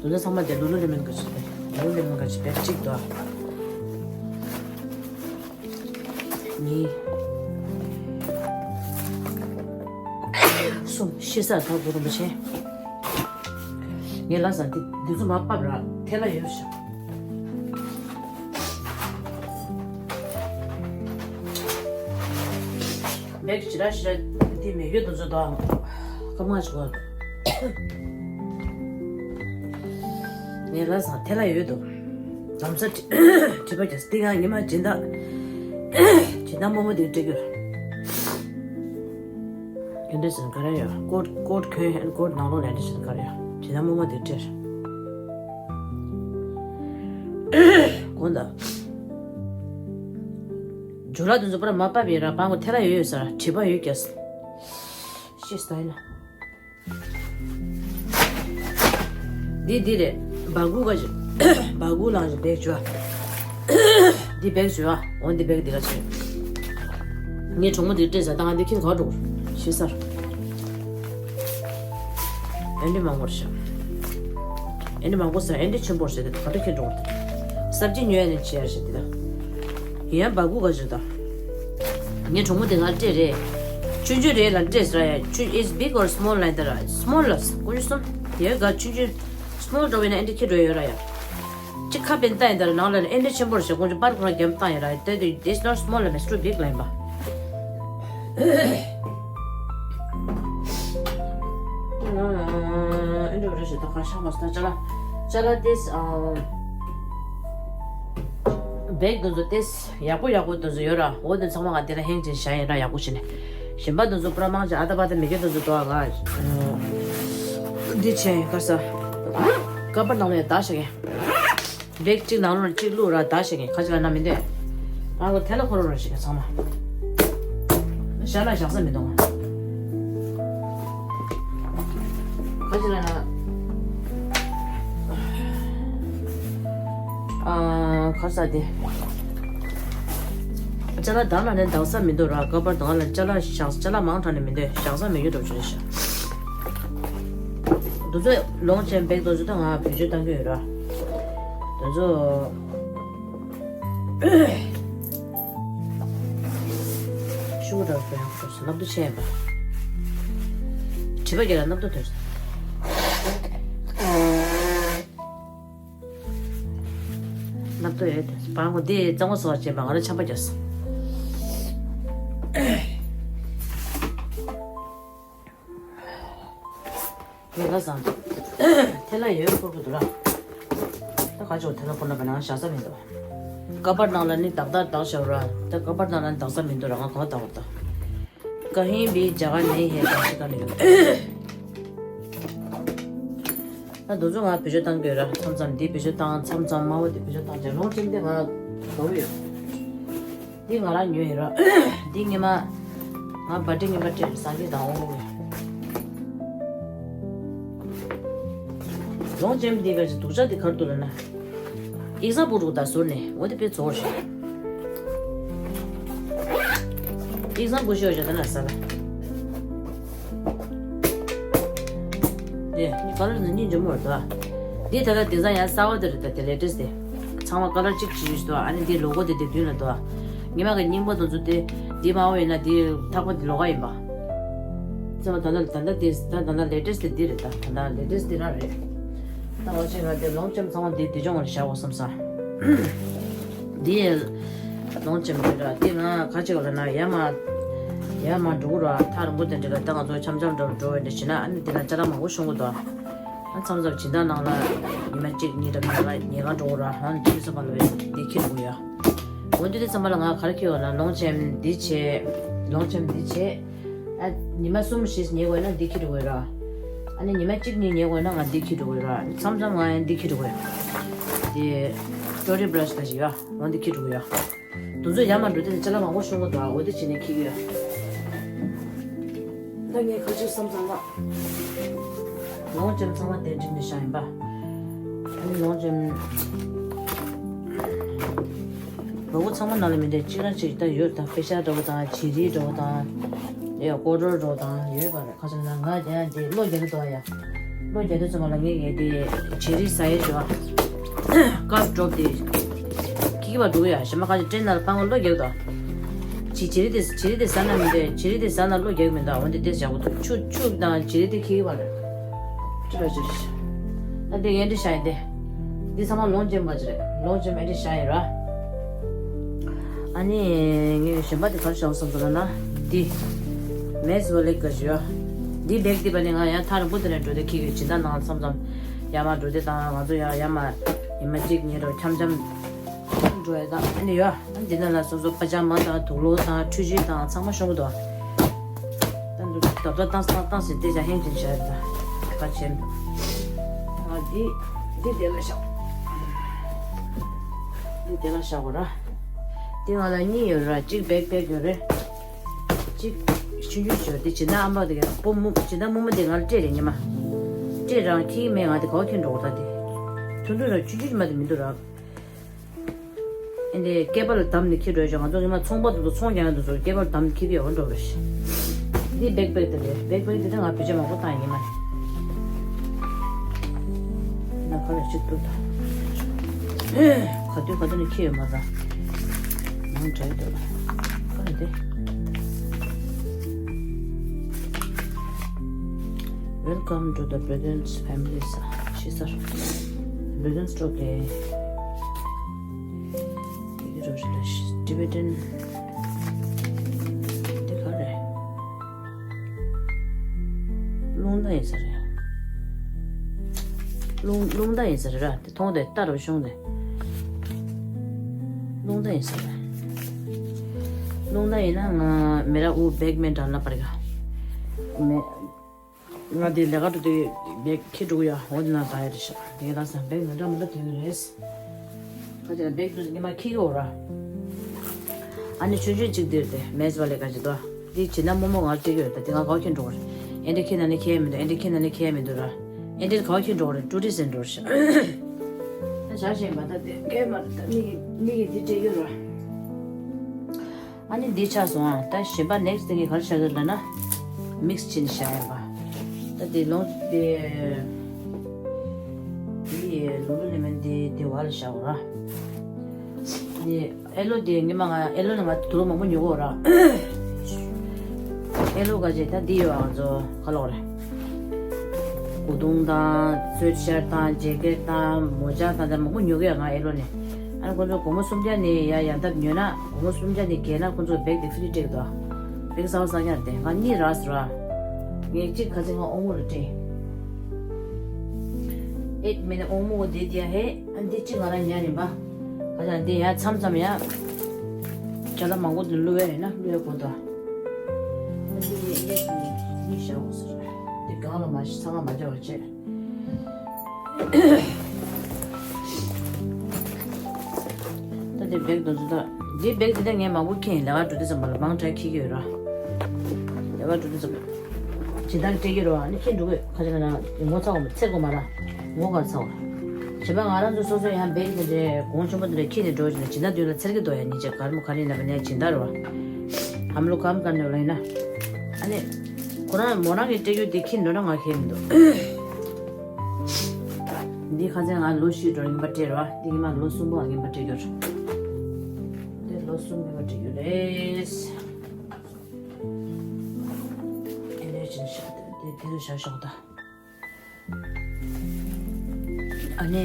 དུ་ཚོད་ཚང་མ་དེ་ལུ་ལུ་ལེ་མོན་ག་ཅི་དེ་ལུ་ལུ་ལེ་མོན་ག་ཅི་པེག་གཅིག་དོ། གཉིས། གསུམ། ཤེས་ས་ཐག་གུ་རུ་མ་ཆེ། ངས་ལ་ས་འདི་འདི་ཚོ་མ་ཕབ་ར་ཐལ་ལ་ཡོད་ཤག་པེག་ཞེ་དྲག་ཞེ་དྲག་འདི་མི་རྒྱུ་དུ་ཚོད་དོ། སྐར་མ་ཞིག་གོ། ངས་ལ་ས་ཐལ་ལ་ཡོད་དོ། ལམ་སང་དྲི་དྲི་པ་རྒྱག་ས། དེ་ཡང་ཉི་མ་སྦྱིན་བདག་སྦྱིན་བདག་རྨོ་མོ་དེ་སྤྲད་རྒྱུ། ཨེ་འདྲ་ཟེར་ག་རེ་ཡོད། ཀོཊ་ཀོཊ་ཁོས་ཨེ་ཀོཊ་ནང་ལོགས་ལ་ཨེ་འདྲ་ཟེར་ག་རེ་ཡོད། སྦྱིན་བདག་རྨོ་མོ་དེ་སྤྲད། དགོངས་དག་ཇོ་ལགས་དེ་ཚོ་པར་མ་པ་བེ་ར་བང་གོ་ཐེ་ལ་ཡོད་ཡོད་ས་ར་དྲི་པ་ཡོད་ཀྱག་ཤེས་ས་ཡིན་ན། འདི་འདི་རེད། སྦ་གུ་ག་ཞིག་སྦ་གུ་ལང་ཞིག་བེག་བྱོས་ཨ། འདི་བེག་བྱོས་ཨ། འོ་འདི་བེག་འདི་ག་ཞིག་ངའི་གྲོགས་མོ་འདི་སྤྲད་ཟ་ད་ང་འདི་ཁྱིམ་ག་འགྲོ་ཤེས་སར། ཨེ་འདྲི་མང་པོར་ཤ། ཨེ་འདྲི་མང་པོ་ཟ་ཨེ་འདྲི་ཆེན་པོར་ཟ་དེ་ག་འདྲ་ཁྱེར་འགྲོ་བར་དེ། སབ་ཇི་ཉོས་ནས་ཆེ་ཡར་ཞིག་འདི་ད། ཡང་སྦ་གུ་ག་ཞིག་ད། ངའི་གྲོགས་མོ་དེ་ང་སྤྲད་རེད། ཆུང་ཆུང་རེད་ལ་སྤྲད་ཟེར་ཡ། ཆུ་is big or small ལ་ཡིན་ད་ར། small ལ་ཀུན་སྤྱོད་གསུམ། ཡོད་ག་ཆུང་ཆུང་small འགྲོ་བས་ན་ཨེ་འདྲ་ཁྱེར་འགྲོ་ཡོད་ར་ཡ། གཅིག་ཁ་པན་ཏ་ཡིན་ད་ར་ནང་ལ་ཨེ་འདྲ་ཆེན་པོར་ཞིག་ཀུན་སྤྱོད་པར་ཁོ་ར་རྒྱབ་བཏང་ཡོད་ར་ཡ། དེ་དེ་it's not small ལ་མེད་too big ལ་ཡིན་པ། ཨེ་འདྲ་རེ་ཞིག་ད་ག་ཤ་མ་སྟ་ཅ་ལ་ཅ་ལ་ཏེས་བེག་དུ་ཚོ་ཏེས་ཡག་པོ་ཡག་པོ་དུ་ཚོ་ཡོད་ར། འོ་དེ་ཚང་མ་ང་དེ་ལ་ཧེང་ཅིག་བྱ་ཡིན་ར་ཡག་པོ་བྱས་ནས་གཞན་པ་དུ་ཚོ་པུ་ར་མང་ཅིག་ཨ་ད་པ་ད་མི་སྐད་དུ་ཚོ་དོ་ང་འདི་བྱས་ག་ས་ཀ་པར་ནང་ལ་ཡ་ད་ཤ་གེ། བེག་གཅིག་ནང་ལོགས་ལ་གཅིག་བླུགས་ར་ད་ཞིག་གིས་ཁ་ཅིག་ལ་ན་མི་འདོད། ང་གོ་ཐལ་ལ་ཁོ་རོ་རོ་ཞིག་གི་ཚང་མ། ཤ་ལ་བཞག་ས་མི་འདུག་ང་། ཁ་ཅིག་ལ་ན། ཨ་ཁ་ས་དེ། ཅ་ལག་དང་ལ་ནས་འདག་ས་མི་འདུག་ར། ཀ་པར་དང་ལ་ཅ་ལག་བཞག་ཅ་ལག་མང་དྲགས་ནས་མི་འདོད། བཞག་ས་མི་ཡོད་འགྲོ་བྱོས་ཤ། དུ་ཚོད་ལོང་ཅན་བེག་དོ་ཚོད་ད་ང་བེད་སྤྱོད་བཏང་གི་ཡོད་ར། དུ་ཚོད། ཤུ་གུ་འདྲ་བོ་ཡང་ཁོ་སྣབས་དུ་ཆེ་ཡིན་པ། དྲི་བ་རྒྱལ་ལ་སྣབས་དུ་ཐོན་སོང་། སྣབས་དུ་ཡོད་དེ་སྤང་གོ་འདི་གཙང་བོ་སོགས་བྱས་པ་ང་ར་ཆམ་པ་རྒྱག་སོང་། ངས་ལ་བཟང་། ཐལ་ལ་ཡོད་ཁུར་གི་འདུག་ར། ད་ག་ཅོག་ཐལ་ལ་ཁུར་ན་བ་ན་བཞག་ས་མི་འདུག་ཀ་པར་ནང་ལ་ནི་དག་དག་དག་བཞག་ར། ད་ཀ་པར་ནང་ལ་ནི་དག་ས་མི་འདུག་ར། ང་གང་དག་བ་ད། ཀ་ཧིང་བི་ཇ་ག་ནི་ཧེ་དག་ཤི་ཀ་ནི་ཡོད། ད་དུ་ཚོ་ང་བེད་སྤྱོད་བཏང་གི་ཡོད་ར། མཚམས་མཚམས་འདི་བེད་སྤྱོད་བཏང་མཚམས་མཚམས་དམར་པོ་འདི་བེད་སྤྱོད་བཏང་བྱས་ལོང་ཅིག་འདི་ང་དགའ་བོ་ཡོད། འདི་ང་རང་ཉོས་ཡིན་ར། འདི་ངེད་མ། ང་བ་ཏྲི་ངེད་མ་སྤྲད་སངས་རྒྱས་དང་འོང་གི། ལོང་ཅན་འདི་ག་ཅི་དུག་ཆ་འདི་གར་དུ་ལ་ན། ཨིག་ཟམ་པུ་རུ་ད་ཟུར་ནས་འོ་འདི་པའི་ཚོར་ཞིག་ཨིག་ཟམ་པུ་ཤོད་ཞོ་ད་ན་ས་ལ། དེ་ནི་ཀ་ལར་ནི་གཉིས་འཇོམས་མོར་དོ། འདི་ད་ལྟ་དེང་སང་ཡང་གསར་བ་དེ་རེད་ད། དེ་ལེ་ཊེ་སི་དེ། ཚང་མ་ཀ་ལར་གཅིག་བྱེད་ཡུལ་ཞིག་འདུག་ཨ་ནི་འདི་ལོ་གོ་དེ་དེ་མདུན་ལ་འདུག་ཉི་མ་གི་རྙིང་པ་དེ་ཚོ་དེ་འདི་དམར་པོ་ཡིན་ན་འདི་ཐག་པ་དེ་ལོགས་ཀ་ཡིན་པ། ཚང་མ་ད་ལྟ་ད་ལྟ་དེ་ད་ད་ལྟ་ལེ་ཊེ་སི་དེ་འདི་རེད་ད། ད་ལྟ་ལེ་ཊེ་སི་དེ་རང་རེད། ད་འོ་ཅེ་ང་དེ་ལོང་ཅམ་ཚང་མ་འདི་དེ་སྦྱོང་བར་བྱའོ་བསམ་ས། འདི་ལོང་ཅམ་རེད་ར། དེ་ང་ཁ་ཅིག་ལ་ན་ཡ་མ་ཡ་མ་འགྲོ་ར། ཐག་རིང་པོ་དེ་འདྲ་ལ་ད་ང་ཚོ་འཆམ་འཆམ་འདྲ་འགྲོ་བའི་འདྲ་བྱེད་ན་ཨ་ནི་དེ་ན་ཅ་ལག་མང་པོ་ཤོང་གི་འདུག་ཨ་མཚམས་མཚམས་སྦྱིན་བདག་ནང་ལ་ཉི་མ་གཅིག་གཉིས་འདྲ་ཉལ་ཁ་ཉལ་ཁ་འགྲོ་གི་ར། ཧང་དེ་ཚོ་མ་ལ་བས་དེ་ཁྱེར་དགོས་ཡ། འོ་དེ་དེ་ཚང་མ་ལ་ང་ག་རེ་ཁྱེར་བ་ན་ལོང་ཅེམ་འདི་བྱས། ལོང་ཅེམ་འདི་བྱས། ཨ་ཉི་མ་གསུམ་བཞི་ཉལ་དགོས་ན་འདི་ཁྱེར་དགོས་ར། ཨ་ནི་ཉི་མ་གཅིག་གཉིས་ཉལ་དགོས་ན་ང་འདི་འཁྱེར་འགྲོ་གི་ཡོད་ར། མཚམས་མཚམས་ང་ཡང་འདི་འཁྱེར་འགྲོ་གི་ཡོད། དེ་ཊོ་ལེཊ་བྷ་ར་ཤི་ད་ཞིག་ཡོད། འོ་འདི་འཁྱེར་འགྲོ་གི་ཡོད། དུས་ཚོད་ཡར་མར་འགྲོ་དུས་ཅ་ལག་མང་པོ་ཤོང་གི་འདུག་འོ་དེ་བྱས་ནས་འཁྱེར་གྱི་ཡོད། ད་ངས་ག་ཚོད་བསམ་བསམ་ལ། ལོངས་སྤྱོད་ཚང་མ་དེ་འགྲིམ་ནས་བཞག་ཡིན་པ། ཨ་ནི་ལོངས་སྤྱོད། ལོ་གོ་ཚང་མ་ནང་ལ་མི་འདྲ་གཅིག་རང་གཅིག་ད་ཡོད། ད་པེ་ཤ་འདྲ་བོ་དང་བྱི་རིལ་འདྲ་བོ་དང་། ཡ་ཀོ་ཀྲོལ་འདྲ་བོ་དང་ཡོད་པ་རེད། ཁ་སང་ན་ང་ཡང་དེ་གློ་རྒྱག་གི་འདུག་ཡ། གློ་རྒྱག་དུས་ཙམ་པ་ལ་ངས་ངས་དེ་བྱི་རིལ་ཟ་ཡས་བྱོས་ཨ། སྐབས་སྒྲོག་དེ། ཁྱི་གི་བ་འགྲོ་གི་ཡ། གཞན་མ་ཁ་ཅིག་ཊེན་ནང་ལ་ཕང་བ་གློ་རྒྱག་གི་འདུག་ཅི་བྱི་རིལ་དེ་བྱི་རིལ་དེ་ཟ་ན་མི་འདོད། བྱི་རིལ་དེ་ཟ་ན་གློ་རྒྱག་མི་འདུག་འོན་ཏེ་དེ་བྱ་བོ་འདུག་ཆུ་ཆུ་དང་བྱི་རིལ་དེ་ཁྱི་གི་བ་རེད། ཅི་རེད་ཅི་རེད། ད་དེ་ཡན་འདྲི་བྱ་ཡིན་ཏེ། འདི་ཚང་མ་ལོངས་སྤྱོད་པ་ཅི་རེད། ལོངས་སྤྱོད་མེད་འདྲི་བྱ་ཡིན་ར། ཨ་ནི་ངས་གཞན་པ་དེ་གར་བཞག་བསམ་ཚོད་ན་འདི། མེས་ཝ་ལེ་ག་ཞུ་ཡ། འདི་བེག་འདི་པ་ནི་ང་ཡང་ཐག་རིང་པོ་དེ་ནས་འགྲོ་དེ་ཁྱི་གི་སྦྱིན་བདག་ནང་མཚམས་མཚམས་ཡར་མར་འགྲོ་དེ་དང་ང་ཚོ་ཡང་ཡར་མར་ཉི་མ་གཅིག་གཉིས་རོ་འཆམ་འཆམ་འགྲོ་ཡ་དང་ཨ་ནི་ཡོད། འདི་ནང་ལ་སོ་སོ་པ་ཇ་མ་དང་དུག་ལོག་དང་འཕྲུལ་ཆས་དང་ཚང་མ་ཤོང་གི་འདུག་ད་འདུག་ད་ད་བཏང་བཏང་བཏང་ཟེར་ཏེ་ཇ་ཧེང་ཅིང་བྱ་ད་ཁ་ཆེན། ཨ་འདི་འདི་དེ་ལ་བཞག་འདི་དེ་ལ་བཞག་གོ་ར། འདི་ང་ལ་གཉིས་ཡོད་ར། གཅིག་བེག་པེག་ཡོད་རེད། གཅིག་ཆུང་ཆུང་ཞིག་ཡོད། འདི་སྦྱིན་བདག་ཨམ་པ་དེ་ག་སྤོ་མུ་སྦྱིན་བདག་རྨོ་མོ་དེ་ང་ལ་སྤྲད་རེད་ཉི་མ། སྤྲད་རང་ཁྱི་མེད་ང་དེ་ག་བ་ཁྱེར་འགྲོ་གོ་ད་དེ། ཐུང་ཐུང་ར་ཆུང་ཆུང་ཞིག་མ་དེ་མི་འདུག་ར། ཨེ་འདྲའི་སྐེད་པ་ལ་བསྡམས་ནས་འཁྱེར་འགྲོ་ཡ་ཅིག་ང་ཚོ་ཉི་མ་ཚོང་པ་དེ་ཚོ་ཚོང་རྒྱག་ཡ་དེ་ཚོ་སྐེད་པ་ལ་བསྡམས་ནས་འཁྱེར་གྱི་ཡོད་འགྲོ་རེད། འདི་བེག་པེག་དེ་རེད། བེག་པེག་དེ་ད་ང་བེད་སྤྱོད་མང་པོ་བཏང་ཡིན་མ། ན་ཁ་ལ་ཅིག་ཏུ་ད། ག་དུས་ག་དུས་ནས་འཁྱེར་ཡོད་མ་ར། མང་དྲགས་འདུག་ཁ་ལ་དེ། Welcome to the Britons family ས་ཕྱི་སར། Britons སྤྲོ་དེ། དེ་གི་རོ་ཞིག་ལ་ཤི་Tibetan། དེ་ག་རེད། རླུང་རྟ་ཡིན་ས་རེད། རླུང་རླུང་རྟ་ཡིན་ས་རེད་ར། དེ་མཐོང་དེ་རྟ་རུ་ཤོང་དེ། རླུང་རྟ་ཡིན་ས་རེད། རླུང་རྟ་ཡིན་ན་ང་མེ་ར་འུ་བེག་མེ་འདྲ་ལ་པར་ག་མེ། ང་དེ་ལས་ཀ་འགྲོ་དུས་བེག་ཁྱེར་འགྲོ་གི་ཡ། འོ་དེ་ན་ད་ཡ་རེ་ཤག་དེ་ལ་སང་བེག་མི་འདྲ་མི་འདྲ་དོན་གི་རེད། ཁ་ཅིག་ལ་བེག་དུ་ཉི་མ་ཁྱེར་གི་འོ་ར། ཨ་ནི་ཆུང་ཆུང་གཅིག་དེར་དེ་མེས་པ་ལས་ཀ་ཅིག་དོ། དེ་བྱིན་ན་རྨོ་མོ་ང་སྤྲད་གི་ཡོད། ད་དེ་ང་ག་བ་ཁྱེར་འགྲོ་གི་རེད། ཨེ་འདྲ་ཁྱེར་ན་ནི་ཁྱེར་མི་འདུག་ཨེ་འདྲ་ཁྱེར་ན་ནི་ཁྱེར་མི་འདུག་ར། ཨེ་འདྲ་ག་བ་ཁྱེར་འགྲོ་གི་རེད། ཀྲུ་རི་སེ་འགྲོ་རེད་ཤག་ད་བྱ་ཞེས་མ་ད་དེ་ཁྱེར་མ་ད་མི་གི་མི་གི་དེ་སྤྲད་གི་ར། ཨ་ནི་འདི་ཆགས་སོང་ཨ། ད་གཞན་པ་next thing ག་རེ་བྱ་དགོས་ལབ་ན། mix བྱས་ནས་བཞག་ཡོད་པ། ད་དེ་ལོང་དེ། དེ་ལུ་ལུ་ལེ་མན་དེ་དེ་བ་ལ་བཞག་ར། དེ་ཨེ་ལོ་དེ་ཉི་མ་ང་ཨེ་ལོ་ནི་ང་དུ་རུ་མང་པོ་ཉོ་གོ་ར། ཨེ་ལོ་ག་ཅེ་ད་འདི་ཡོད་ཨ་ཚོ་ག་ལོག་རེད། གོས་ཐུང་དང་སུའེ་ཊི་ཤར་ཊི་དང་ཇེ་ཀེཊ་དང་མོ་ཇ་དང་ད་མང་པོ་ཉོ་གི་ཡ་ང་ཨེ་ལོ་ནས། ཨ་ནི་ཁོ་ཚོ་སྒོར་མོ་སུམ་བརྒྱ་ནས་ཡ་ཡང་ཐབས་ཉོས་ན་སྒོར་མོ་སུམ་བརྒྱ་ནས་བརྒལ་ན་ཁོ་ཚོ་བེག་དེ་ཕི་རི་སྤྲད་ཀྱི་འདུག་བེག་གསར་པ་གསར་རྐྱང་རེད་དེ་ང་གཉིས་རག་ཟེར་བ། ངས་གཅིག་ཁ་ཚིག་ང་ཨོ་མོ་ལ་སྤྲད། ཨེ་མིན་ན་ཨོ་མོ་གོ་དེ་དེ་ཡ་ཧེ་ཨ་འདི་གཅིག་ང་རང་ཉར་ཡིན་པ། ཁ་ཚང་འདི་ཡ་མཚམས་མཚམས་ཡ། ཅ་ལག་མང་པོ་འདི་བླུགས་ཡ་ཡིན་ན་བླུགས་ཡ་དགོས་འདུག་ཨ་འདི་ངས་ཨེ་འདི་གཉིས་བཞག་འོང་ཟེར། འདི་གང་ལ་མ་ཤི་ཚང་མ་མ་འཇོག་པ་བྱེད། ད་དེ་བེག་དང་ཚོ་ད། འདི་བེག་དེ་ད་ངས་མང་པོ་ཁྱེར་ཡིན། ལས་ཀ་འགྲོ་དུས་ཙམ་པ་ལ་མང་དྲགས་ཁྱེར་གྱི་ཡོད་ར། ལས་ཀ་འགྲོ་དུས་ཙམ་པ། ཇི་ལྟར་སྤྲད་ཀྱི་རོ་ཨ་ནི་ཁྱེར་འགྲོ་གི་ཁ་ཅིག་ན་ངོ་ཚ་བ་མ་ཚེ་གོ་མ་ར། ངོ་ག་ཚ་བ། བྱས་པ་ང་རང་ཚོ་སོ་སོ་ཡང་བེག་དེ་འདྲའི་གོང་ཆེན་པོ་དེ་འདྲ་ཁྱེར་ནས་འགྲོ་བྱས་ན་ཇི་ལྟར་དུས་ལ་ཚེར་གྱི་འདུག་ཡ། ཉིན་བྱེད་གར་མོ་ག་རེ་ཡིན་ན་བ་ནས་ཇི་ལྟར་རོ། ཧམ་ལོ་གམ་ག་ནས་ལ་ཡིན་ན། ཨ་ནི། ཁོ་རང་མོ་རང་གི་སྤྲད་རྒྱུ་དེ་ཁྱེར་འགྲོ་ན་ང་ཁྱེར་མི་འདུག་འདི་ཁ་སང་ང་ལོ་བཞི་འགྲོ་རིམ་པ་སྤྲད་རོ། འདི་ཉི་མ་ལོ་གསུམ་པ་རིམ་པ་སྤྲད་རྒྱུ་རེད། འདི་ལོ་གསུམ་རིམ་པ་སྤྲད་རྒྱུ་རེད། ཨེ་འདྲ་ཅིག་ཤག་འདི་འདི་ལ་བཞག་ཤོག་ད། ཨ་ནི།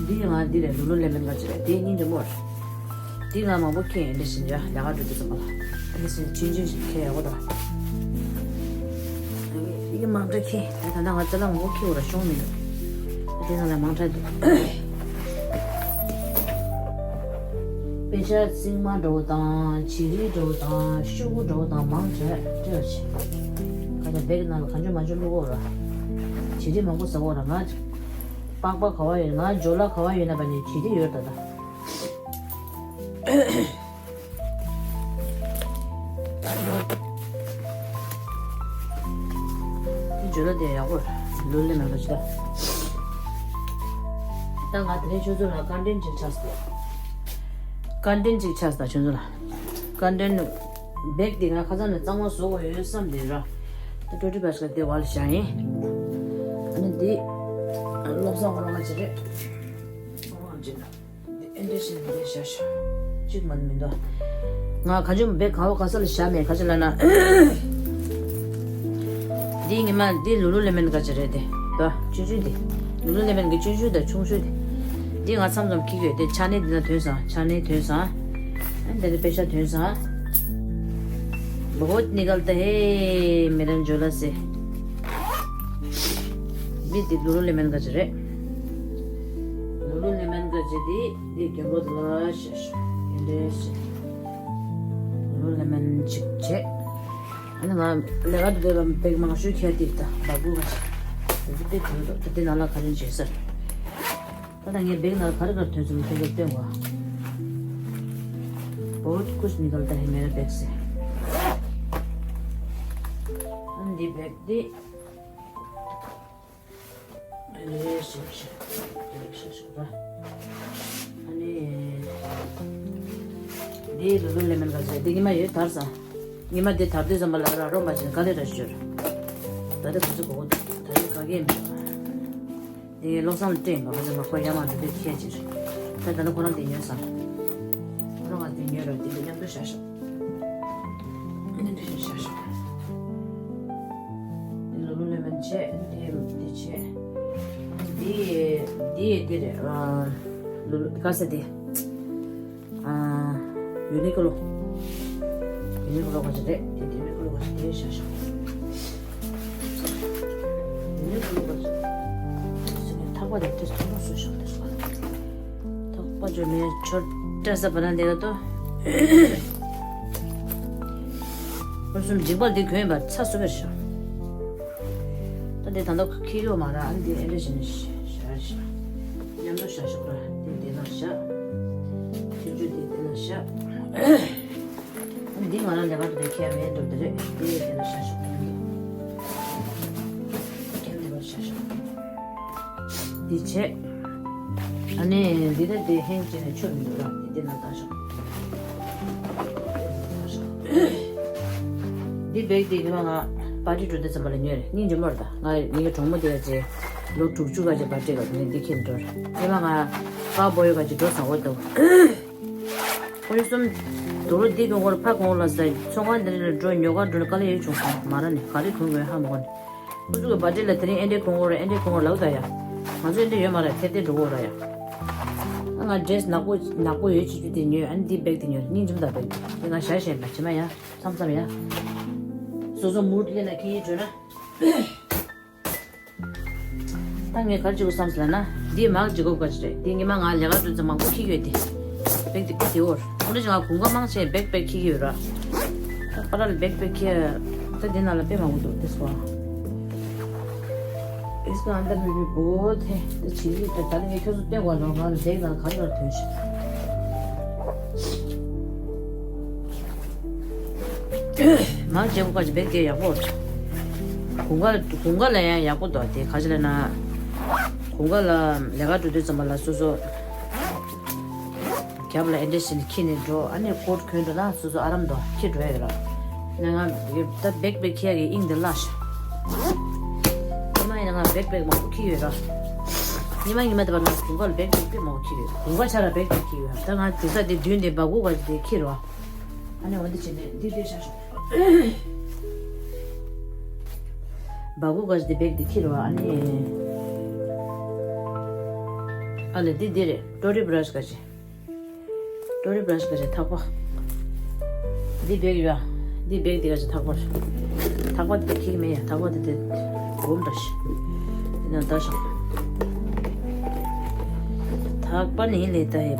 འདི་ང་འདི་རེད། ལུ་ལུ་ལེ་མན་ག་ཅི་རེད། དེ་སྙིང་རྗེ་མོ་རེད། འདི་ང་མང་པོ་ཁྱེར་ཡིན་འདྲ་བཞིན་ར་ལས་ཀ་འགྲོ་དུས་ཙམ་པ་ལ། དེ་སྲིད་ཆུང་ཆུང་ཞིག་ཁྱེར་ཡག་པོ་དང་། འདི་མང་དྲགས་ཁྱེར་ད་ད་ང་ཅ་ལག་མང་པོ་ཁྱེར་བ་ར་ཤོང་མི་འདུག་དེ་ང་ལ་མང་དྲགས་འདུག་པེ་ཤ་རྩིང་མ་འདྲ་བོ་དང་བྱི་རིལ་འདྲ་བོ་དང་ཤོག་གུ་འདྲ་བོ་དང་མང་དྲགས་སྤྲད་པ་བྱེད། བེག་ནང་ལ་གང་བྱུང་མང་བྱུང་བླུག་གོ་ར། བྱི་རིལ་མང་པོ་ཟ་གོ་ར། ང་པགས་པ་ག་བ་ཡོད། ང་ཇོ་ལ་ག་བ་ཡོད་ན་བ་ནི་བྱི་རིལ་ཡོད་ད་ད། དེ་ཇོ་ལ་དེ་ཡག་པོ་ར། ལུ་ལེ་མན་ག་ཅི་ད། ད་ང་དེ་རིང་ཁྱོད་ཚོ་ལ་ཀོན་ཊེན་ཊི་ཅིག་ཆགས་སོང་། ཀོན་ཊེན་ཊི་ཅིག་ཆགས་སོང་ད་ཁྱོད་ཚོ་ལ། ཀོན་ཊེན་ཊི་བེག་དེ་ང་ཁ་སང་ནས་གཙང་མ་བཟོ་དགོས་ཡོད་བསམ་དེ་ར། ད་ཊོ་ཊི་བེག་ག་དེ་བ་ལ་བཞག་ཡིན། ཨ་ནི་དེ་བློ་བཟང་ཁོ་རང་ང་ཅི་རེད། ཁོ་རང་ཅི་ན། དེ་ཨེ་འདྲ་ཞིག་ནས་དེ་བཞག་ཤག་ཅིག་མ་མི་འདུག་ང་ག་ཅུང་བེག་ག་བ་ག་ས་ལ་བཞག་མེད་ག་ཅི་ལ་ན། འདི་ཉི་མ་འདི་ལུ་ལུ་ལེ་མན་ག་ཅི་རེད་དེ། ད་ཆུང་ཆུང་འདི། ལུ་ལུ་ལེ་མན་གི་ཆུང་ཆུང་དང་ཆུང་ཆུང་འདི། འདི་ང་མཚམས་མཚམས་འཁྱེར་གྱི་ཡོད་དེ། ཆ་ནས་འདི་ན་ཐོན་སོང་། ཆ་ནས་ཐོན་སོང་། ཨ་འདི་ནས་པེ་ཤ་ཐོན་སོང་། बहुत निकलता है मेरा झोला से। འདི་འདི་ལུ་ལུ་ལེ་མན་ག་ཅི་རེད། ལུ་ལུ་ལེ་མན་ག་ཅི་འདི། འདི་རྒན་པོ་དེ་ལ་བཤད་ཤོག་འདི་འདྲས་བྱས། ལུ་ལུ་ལེ་མན་ཅིག་བྱས། ཨ་ནི་ང་ལས་ཀ་དེ་ལ་བེག་མང་ཤོས་ཁྱེར་ཏེ་ད་བ་གུ་ག་ཅི། འདི་འདི་འདི་འདི་ནང་ལ་ག་རེ་བྱས་ཟེར། ད་ལྟ་ངས་བེག་ནང་ག་རེ་ག་རེ་ཐོན་སོང་ཁྱོད་ཚོར་སྟོན་གོ། बहुत कुछ निकलता है मेरा बैग से। ཨ་ནི་འདི་བེག་འདི། ཨ་ནི་ཞིག་ཞིག་ཞིག་ཞིག་ར། ཨ་ནི་འདི་ལུ་ལུ་ལེ་མན་ག་ཟེར་འདི་ཉི་མ་ཡོད་དར་ས། ཉི་མ་འདི་དར་དུས་ཙམ་པ་ལ་ར་རོ་མ་བྱིན་ག་ལེ་ར་ཤོར། ད་ལྟ་ཁོ་ཚོ་གོ་གོ་ད་ལྟ་ག་གེ་མེད། འདི་བློ་བཟང་ལ་སྤྲད་པ་ཁོ་ཚོ་མ་ཁོ་ཡ་མ་འདི་འདི་ཁྱེད་ཅིར། ད་ད་ལྟ་ཁོ་རང་འདི་ཉོས་ས། ཁོ་རང་ང་འདི་ཉོས་ར་འདི་འདི་མཉམ་དུ་བཞག་ཤོག་འདི་འདྲ་ཞིག་བཞག་ཤོག་འདི་ལུ་ལུ་ལེ་མན་བྱས། འདི་འདི་བྱས། འདི་འདི་འདི་རེད། ཨ། ལུ་ལུ་ག་ས་འདི། ཨ། ཡུ་ནི་ཀོ་ལོ། ཡུ་ནི་ཀོ་ལོ་ག་ཅི་རེད། འདི་ཡུ་ནི་ཀོ་ལོ་ག་ཅི་འདི་བཞག་ཤོག་ཡུ་ནི་ཀོ་ལོ་ག་ཅི། ཐག་པ་དེ་དེ་ཐུང་ཐུང་བཟོས་ཤོག་དེ་སོ། ཐག་པ་ཅོ་མེད་ཆོ་ཏྲ་ས་བ་ན་འདི་ག་ཏོ། ཁོ་གསུམ་འཇིགས་པ་འདི་གོན་པ་ཚ་སུ་བེར་ཤོག་ད་འདི་ད་ལྟ་ཁྱི་ལོ་མ་ར་ཨ་འདི་ཨེ་འདྲ་བྱས་ནས་ཤ་ཤ་མཉམ་དུ་ཤ་ཤོག་ར་འདི་འདི་ན་ཤ། ཁྱི་ཆུ་འདི་འདི་ན་ཤ། འདི་ང་རང་ལས་ཀ་འདི་ཁྱེར་མེད་འདུག་འདི་རེད། འདི་འདི་ན་ཤ་ཤོག་ཁྱེར་འདི་བར་ཤ་ཤོག་འདི་བྱས། ཨ་ནི་འདི་ད་དེ་ཧེང་བྱས་ནས་ཆོད་མི་འདུག་ར། འདི་འདི་ན་ལྟ་ཤོག་འདི་བེག་འདི་ཉི་མ་ང་པར་ཊི་འགྲོ་དུས་ཙམ་པ་ལ་ཉོས་རེད། སྙིང་རྗེ་མོ་རེད། ད་ང་ངའི་གྲོགས་མོ་དེ་ཡ་ཅེ་ལོ་དྲུག་ཅུ་ག་ཅེ་པར་ཊི་ག་དེ་ནས་འདི་ཁྱེར་འགྲོ་རེད། ཉི་མ་ང་ཀའོ་བོའི་ག་ཅེ་འགྲོ་སོང་འོ་ཏོ། ཁོ་ཚོ་གསུམ་དུ་རུ་འདི་གོང་བོར་ཕ་གོང་ལ་ཟ་ཚོང་ཁང་འདི་རེ་འགྲོ་ཉོ་ག་འགྲོ་ནས་དཀའ་ལས་ཡོད་བྱུང་སོང་། མ་ར་ནས་ག་རེ་གོན་དགོས་ཧ་མ་གོ་ནས། ཁོ་ཚོ་གི་པར་ཊི་ལ་དེ་རིང་ཨེ་འདྲའི་གོང་བོར་ཨེ་འདྲའི་གོང་བོར་ལབ་ད་ཡ། ང་ཚོ་ཨེ་འདྲ་ཡོད་མ་རེད། ཐེབས་ཏེ་འགྲོ་གོ་ར་ཡ། ཨ་ང་ཌི་རེ་སི་ནག་པོ་ནག་པོ་ཡོད་ཆེ་ཆུ་དེ་ཉོས། ཨ་ནི་འདི་བེག་དེ་ཉོས། སྙིང་རྗེ་མོ་ད་བེག་དེ་ང་ཞལ་ཞན་པ་ཕྱི་མ་ཡ། མཚམས་མཚམས་ཡ། སོ་སོ་མུ་ཌི་ལེན་ན་ཁྱེད་ཡིན་འགྲོ་ན། ད་ངས་ག་རེ་བྱེད་དགོས་བསམ་སོང་ལབ་ན། འདི་མར་ཇེ་ཀོབ་ག་ཅི་རེད། འདི་ཉི་མ་ང་ལས་ཀ་འགྲོ་ཙམ་མང་པོ་ཁྱི་ཡོད་དེ། བེག་དེ་དེ་འོར་ཁོང་ཁྲོ་ཅིག་ང་གོང་ཁ་མང་ཆེ་བེག་པེག་ཁྱི་ཡོད་ར། ད་པ་ར་ལ་བེག་པེག་ཁྱི་ད་འདི་ནང་ལ་དཔེ་མང་པོ་འདུག་དེ་སོ། इसका अंदर में भी बहुत है। ད་བྱེད་ཀྱི་ད་ད་ནི་ངས་ཁྱོད་ཚོ་སྟོན་དགོས་ལོ། ང་ལ་བེག་ནང་ག་རེ་ག་རེ་ཐོན་ཤག་མར་ཇེ་ཀོབ་ག་ཅི་བེག་དེ་ཡག་པོ་རེད། དགུན་ཁ་དགུན་ཁ་ལ་ཡང་ཡག་པོ་འདུག་དེ་ག་ཅི་ལབ་ན། དགུན་ཁ་ལ་ལས་ཀ་འགྲོ་དུས་ཙམ་པ་ལ་སོ་སོ་རྒྱབ་ལ་ཨེ་འདྲ་བྱས་ནས་འཁྱེར་ནས་འགྲོ། ཨ་ནི་ཀོཊ་གོན་འགྲོ་ན་སོ་སོ་ཨ་རམ་འདུག་འཁྱེར་འགྲོ་ཡ་ཡོད་ར། ང་ང་ད་བེག་པེག་འཁྱེར་ཡ་གི་དབྱིངས་དེ་བརླག་ཤག་ཉི་མ་ཡིན་ན་ང་བེག་པེག་མང་པོ་འཁྱེར་ཡོད་ར། ཉི་མ་ཉི་མ་དེ་བར་ང་དགུན་ཁ་ལ་བེག་པེག་དཔེ་མང་པོ་འཁྱེར་ཡོད། དགུན་ཁ་ཆ་ལ་བེག་པེག་འཁྱེར་ཡོད། ད་ང་དེང་སང་དེ་མདུན་དེ་སྦ་ཁུག་ག་ཅི་དེ་འཁྱེར་ར། ཨ་ནི་འོ་འདི་བྱས་ནས་འདི་འདི་བཞག་ཤོག་སྦ་ཁུག་ག་ཅི་འདི་བེག་འདི་འཁྱེར་བ། ཨ་ནི་ཨ་ལས་འདི་འདི་རེད། ཊོ་རི་བྷ་ར་ཤི་ག་ཅི། ཊོ་རི་བྷ་ར་ཤི་ག་ཅི་ཐག་པ། འདི་བེག་ཡོད། འདི་བེག་འདི་ག་ཅི་ཐག་པ་རེད། ཐག་པ་འདི་འཁྱེར་གི་མེད་ཡ། ཐག་པ་འདི་འདི་སྒོམ་འདྲ་ཞིག་འདི་ན་ལྟ་ཤོག་ཐག་པ་ནི་ལས་ད་ཡེ་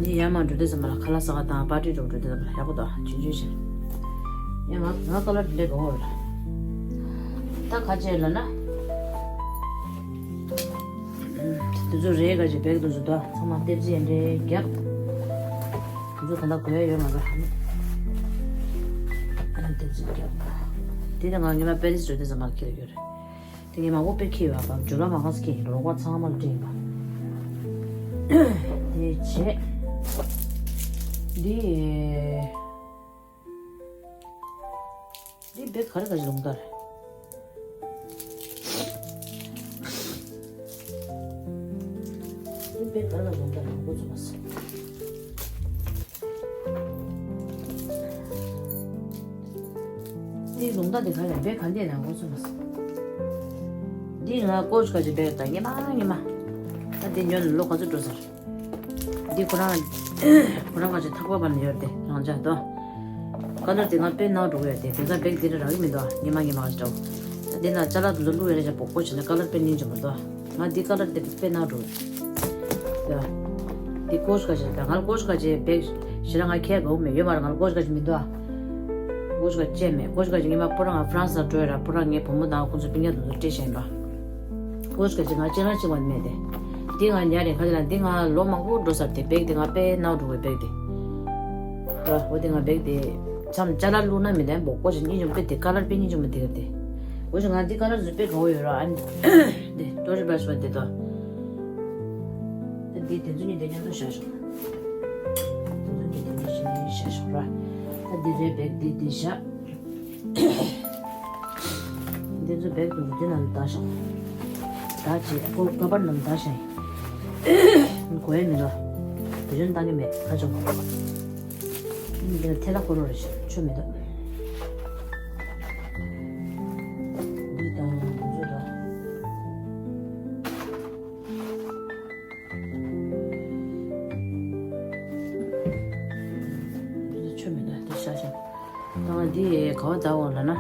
བའི། ཡར་མར་འགྲོ་དུས་ཙམ་པ་ལ་ཁ་ལག་ཟ་ག་དང་པར་ཊི་འགྲོ་འགྲོ་དུས་ཙམ་པ་ལ་ཡག་པོ་འདུག་ཆུང་ཆུང་ཞིག་ཡང་ང་ང་ཀ་ལར་འདི་འདྲ་དགོས་རེད། ད་ག་བྱས་ལབ་ན། དེ་ཚོ་རེད་ག་ཅིག་བེག་དེ་ཚོ་ད་ཚང་མ་ལྟེབ་རྩེག་འདྲ་རྒྱབ། དེ་ཚོ་ད་ལྟ་གོ་ཡ་ཡོད་མ་རེད། ལྟེབ་རྩེག་རྒྱབ། དེ་ནས་ང་ཉི་མ་པེ་རི་སི་འགྲོ་དུས་ཙམ་པ་ཁྱེར་ཡོད་རེད། དེ་ངས་མང་པོ་དཔེ་ཁྱེར་ཡོད་པ། ཇོ་ལ་མ་གང་ས་ཁྱེར་ཡིན། རོགས་པ་ཚང་མ་ལ་སྤྲད་ཡིན་པ། དེ་བྱས། འདི། འདི་བེག་ག་རེ་ག་རེ་ལོང་ད་རེད། འདི་བེག་ག་རེ་ག་རེ་ལོང་ད་རེད། མང་པོ་ཚོ་མ་ཟད། འདི་ལུང་བསྟན་འདི་ག་རེ་བེག་ག་འདི་ནང་སྒོ་ཚུགས་མ་སོང་། འདི་ང་ཀོ་ཆ་ག་ཅིག་བེག་དང་ཉི་མ་ཉི་མ། ད་འདི་ཉོ་ནས་ལོ་ག་ཚོད་འགྲོ་ཟེར། འདི་ཁོ་རང་ཁོ་རང་ག་ཅིག་ཐག་པ་བར་ནས་ཡོད་དེ་རང་ཅག་དོ། ཀ་ལར་དེ་ང་དཔེ་ནག་འགྲོ་གི་ཡོད་དེ། དེང་སང་བེག་འདི་འདྲ་རག་གི་མི་འདུག་ཉི་མ་ཉི་མ་ག་ཅིག་འདྲ་བོ། ད་འདི་ན་ཅ་ལག་དེ་ཚོ་བླུགས་ཡོད་རེད་ཅག་པོ་ཀོ་ཆ་ནས་ཀ་ལར་དཔེ་སྙིང་རྗེ་མི་འདུག་ང་འདི་ཀ་ལར་དེ་དཔེ་ནག་འགྲོ། ཡ། འདི་ཀོ་ཆ་ག་ཅིག་ད་ང་ལ་ཀོ་ཆ་ག་ཅིག་བེག་ཞེ་དྲག་ང་ཁྱད་དགའ་བོ་མེད། ཡོད་མ་རེད། ང་ལ་ཀོ་ཆ་ག་ཅིག་མི་འདུག་ཨ། ཀོ་ཆ་ག་ཅིག་ཅེས་མེད། ཀོ་ཆ་ག་ཅིག་ངས་མ་ཕོ་བྲང་ང་ཧྥ་རན་སི་ལ་འགྲོ་ཡོད་ར། ཕོ་བྲང་ངའི་བུ་མོ་དང་ཁོང་ཚོ་སྤུན་ཀྱག་དེ་ཚོ་སྤྲད་བཞག་ཡིན་པ། ཀོ་ཆ་ག་ཅིག་ང་ཅེ་རང་ཅིག་མ་མེད་དེ། འདི་ང་ཉར་རེད། ཁ་ཅིག་ལ་འདི་ང་ལོ་མང་པོ་འགྲོ་ས་རེད་དེ། བེག་འདི་ང་དཔེ་ནག་འགྲོ་བའི་བེག་དེ། ར་འོ་དེ་ང་བེག་དེ་ཆམ་ཅ་ལག་བླུགས་ན་མི་ལྡན་པོ་ཀོ་ཆ་སྙིང་རྗེ་མོ་དཔེ་དེ་ཀ་ལར་དཔེ་སྙིང་རྗེ་མོ་དེ་ག་དེ། ཀོ་ཆ་ང་འདི་ཀ་ལར་བཟོ་དཔེ་དགའ་བོ་ཡོད་ར། ཨ་ནི་དེ་ཊོ་རི་བྷ་ར་ཤི་བ་དེ་དོ། ད་འདི་དེ་ཚོ་གཉིས་དེ་མཉམ་དུ་བཞག་ཤོག་དེ་ཚོ་གཉིས་དེ་འདྲ་ཞིག་བཞག་ཤོག་ར། ད་འདི་རེད་བེག་འདི་འདི་བཞག་འདི་ཚོ་བེག་དེ་ཚོ་འདི་ནང་ལ་བཏང་ཤོག་ད་ཅི་ཀོ་ཀ་པར་ནང་ལ་བཏང་ཤག་ཡིན། གོ་ཡ་མི་འདུག་དེ་ཚོ་བཏང་གི་མེད། ཁ་ཆུང་། འདི་ལ་ཐལ་བ་བསྐོར་རོགས་རེད་ཤག་ཆོ་མི་འདུག་འདི་དང་འདི་ཚོ་དང་། འདི་ཆོ་མི་འདུག་འདི་ཤ་ཤ། ད་ང་འདི་ག་བ་བཏང་འོང་ལབ་ན།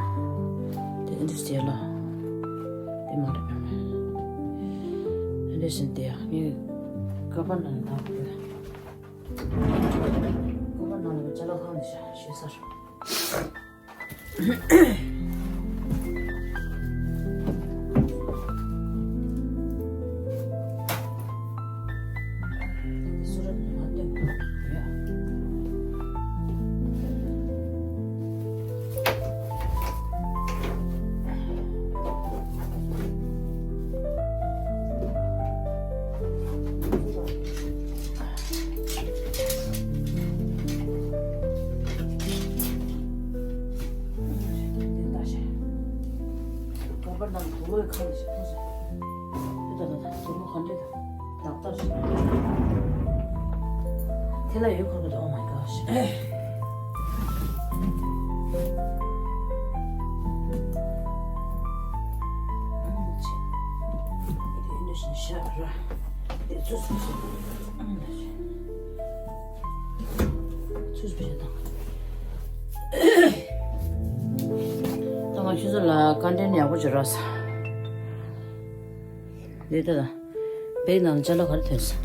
དེ་འདི་ཟེར་ལ། དེ་མ་རེད། འདི་བཞིན་དེ་ངས་ཀ་པར་ནང་བཏང་དགོས། ཀ་པར་ནང་ལ་ཅ་ལག་ཁང་འདི་ཤ་ཞེ་ས་རེད། ཀ་པར་ནང་དུ་བླུགས་ཁང་ཞིག་ཐོག་ས། ད་ད་ད་དུ་བླུགས་གང་འདྲ་ད་ད་ད་ཞིག་ཐལ་བ་ཡོད་ཁོ་ཁོ་ད། Oh my gosh། དེ་འདྲ་ཞིག་བཞག་ར། དེ་ཚོ་སོ་སོ། ཚུར་བཞག་དང་། ད་ང་ཁྱོད་ཚོ་ལ་ཀོན་ཊེན་ཡག་པོ་བྱེད་རོགས། འདི་ལྟ་དང་། བེག་ནང་ལ་ཅ་ལག་ག་རེ་ཐོན་སོང་།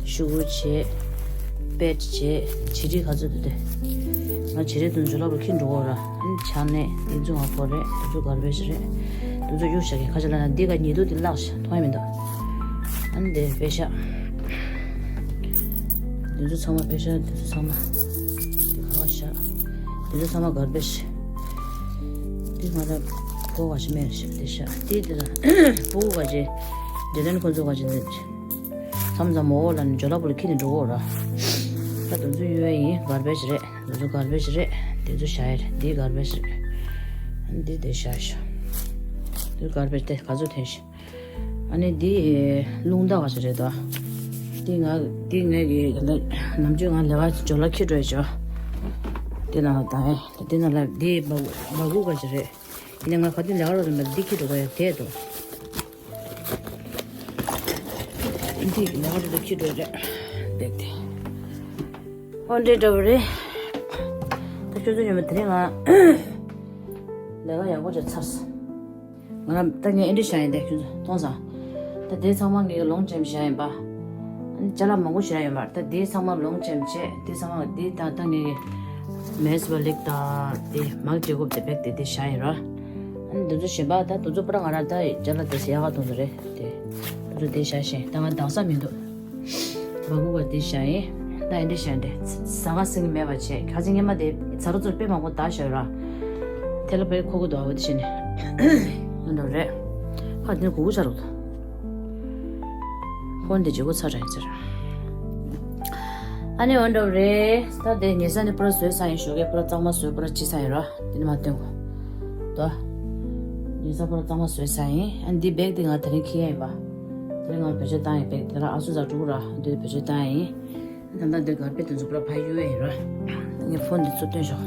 ཤུ་གུ་བྱས། པེ་ཊི་བྱས། བྱི་རིལ་ག་ཚོད་འདུག་སྟེ། ང་བྱི་རིལ་དུ་འཇུ་ལག་པ་ཁྱེར་འགྲོ་གོ་ར། ཨ་ནི་ཆ་ནས་འདི་ཚོ་ང་ཕོ་རེད། འདི་ཚོ་གར་བེ་ཇི་རེད། འདི་ཚོ་གཡུག་བཞག་གི། ཁ་ཆེ་ལ་ན་འདི་ག་ཉེ་དུ་འདི་བརླག་ཤག་མཐོང་ཡ་མི་འདུག་ཨ་ནི་འདི་པེ་ཤག་འདི་ཚོ་ཚང་མ་པེ་ཤག་འདི་ཚོ་ཚང་མ། འདི་ཁ་བ་ཤག་འདི་ཚོ་ཚང་མ་གར་བེ་ཇི། འདི་ང་ལ་ཕོ་བ་ཞིག་མེད་ཞིག་འདི་ཤག་འདི་འདི་ལ་ཕྲུ་གུ་ག་ཅེ་འདི་ལན་ཁོ་ཚོ་ག་ཅེ་འདི། མཚམས་མཚམས་འོ་ལ་ནི་ཇོ་ལ་པོ་ལ་ཁྱེར་ནས་འགྲོ་གོ་ར། ད་དུང་ཚོ་གཡུག་ཡ་ཡིན། གར་བེ་ཇི་རེད། དུང་ཚོ་གར་བེ་ཇི་རེད། དེ་ཚོ་བཞག་ཡ་རེད། འདི་གར་བེ་ཇི་རེད། འདི་དེ་བཞག་ཤག་འདི་གར་བེ་ཇི་དེ་ག་ཚོད་ཐོན་ཤག་ཨ་ནི་འདི་རླུང་རྟ་ག་ཚོད་རེད་ད། འདི་ང་འདི་ངས་ཀྱི་ནམ་རྒྱུན་ང་ལས་ཀ་ཇོ་ལ་ཁྱེར་འགྲོ་ཡ་ཇོ། འདི་ནང་ལ་བཏང་ཡ། འདི་ནང་ལ་འདི་སྦ་སྦ་ཁུག་ག་ཚོད་རེད། ཡིན་ནའི་ང་ག་དུས་ལས་ཀ་རོགས་རིམ་པ་འདི་ཁྱེར་འགྲོ་ག་ཡ་དེ་དོ། འདི་ལས་ཀ་རོགས་འདི་ཁྱེར་འགྲོ་རེད། བེག་དེ། ཨོ་འདྲེ་འདྲ་བོ་རེད། ད་ཁྱོད་ཚོ་ཉོན་མ་དེ་རིང་ང་ལས་ཀ་ཡག་པོ་བྱས་ཚར་སོང་། ང་རང་ད་ངས་ཨེ་འདྲ་བྱ་ཡིན་དེ་ཁྱོད་ཚོ་མཐོང་སོང་། ད་དེ་ཚང་མ་ངས་ལོང་ཅན་བྱ་ཡིན་པ། ཨ་ ཅ་ལག་མང་པོ་ཞེ་དྲག་ཡོད་མ་རེད། ད་དེ་ཚང་མ་ལོངས་སྤྱད་བྱས། དེ་ཚང་མ་དེ་ད་ད་ངས་མེས་པ་ལེགས་དང་དེ་མག་བྱེད་དགོས་དེ་བེག་དེ་དེ་བཞག་ཡིན་ར། ཨ་ནི་དེ་ཚོ་གཞན་པ་ད་དེ་ཚོ་པུ་ར་ང་རང་ད་ཅ་ལག་དེ་ཡག་ག་དེ་ཚོ་རེད། དེ་དེ་ཚོ་དེ་བཞག་བཞིན་ད་ང་འདང་ས་མི་འདུག་མ་གུ་བ་དེ་བཞག་ཡིན། ད་ཨེ་འདྲ་བཞག་འདྲ་ཟ་ཁ་སིང་མེད་པ་བྱས། ཁ་སིང་ངེས་མ་དེ་ཚ་རུ་ཚུར་དཔེ་མང་པོ་ད་བཞག་ཡོད་ར། དེ་ལ་དཔེ་ཁོ་གུ་འདུག་ཨ་བ་དེ་བྱས་ནས་འདྲ་རེད། ཁ་དེ་ནས་གུ་གུ་ཆ་རུ། ཧོན་དེ་བརྗེ་པོ་ཚར་རེད་ཟེར། ཨ་ནི་འོན་འགྲོ་རེད། ད་དེ་ཉལ་ས་ནི་པུ་ར་བཟོས་ཚར་ཡིན། ཞོགས་ཀས་པུ་ར་གཙང་མ་བཟོས། པུ་ར་ཕྱི་ས་ཡིན་རོ། དེ་ནི་མ་སྟོན་གོ། དོ། ཉལ་ས་པུ་ར་གཙང་མ་བཟོས་ཚར་ཡིན། ཨ་ནི་འདི་བེག་དེ་ང་དེ་རིང་འཁྱེར་ཡ་ཡིན་པ། དེ་རིང་ང་བེད་སྤྱོད་བཏང་ཡིན་བེག་དེ་ར། ཨ་སུ་ཟ་ཀྲུ་གུ་ར་འདི་བེད་སྤྱོད་བཏང་ཡིན། ད་ལྟ་འདི་གར་པེ་དེ་ཚོ་པུ་ར་ཕ་ཡུ་ཡ་ཡིན་རོ། ངས་ཕོན་འདི་ཚུར་སྟོན་ཞོག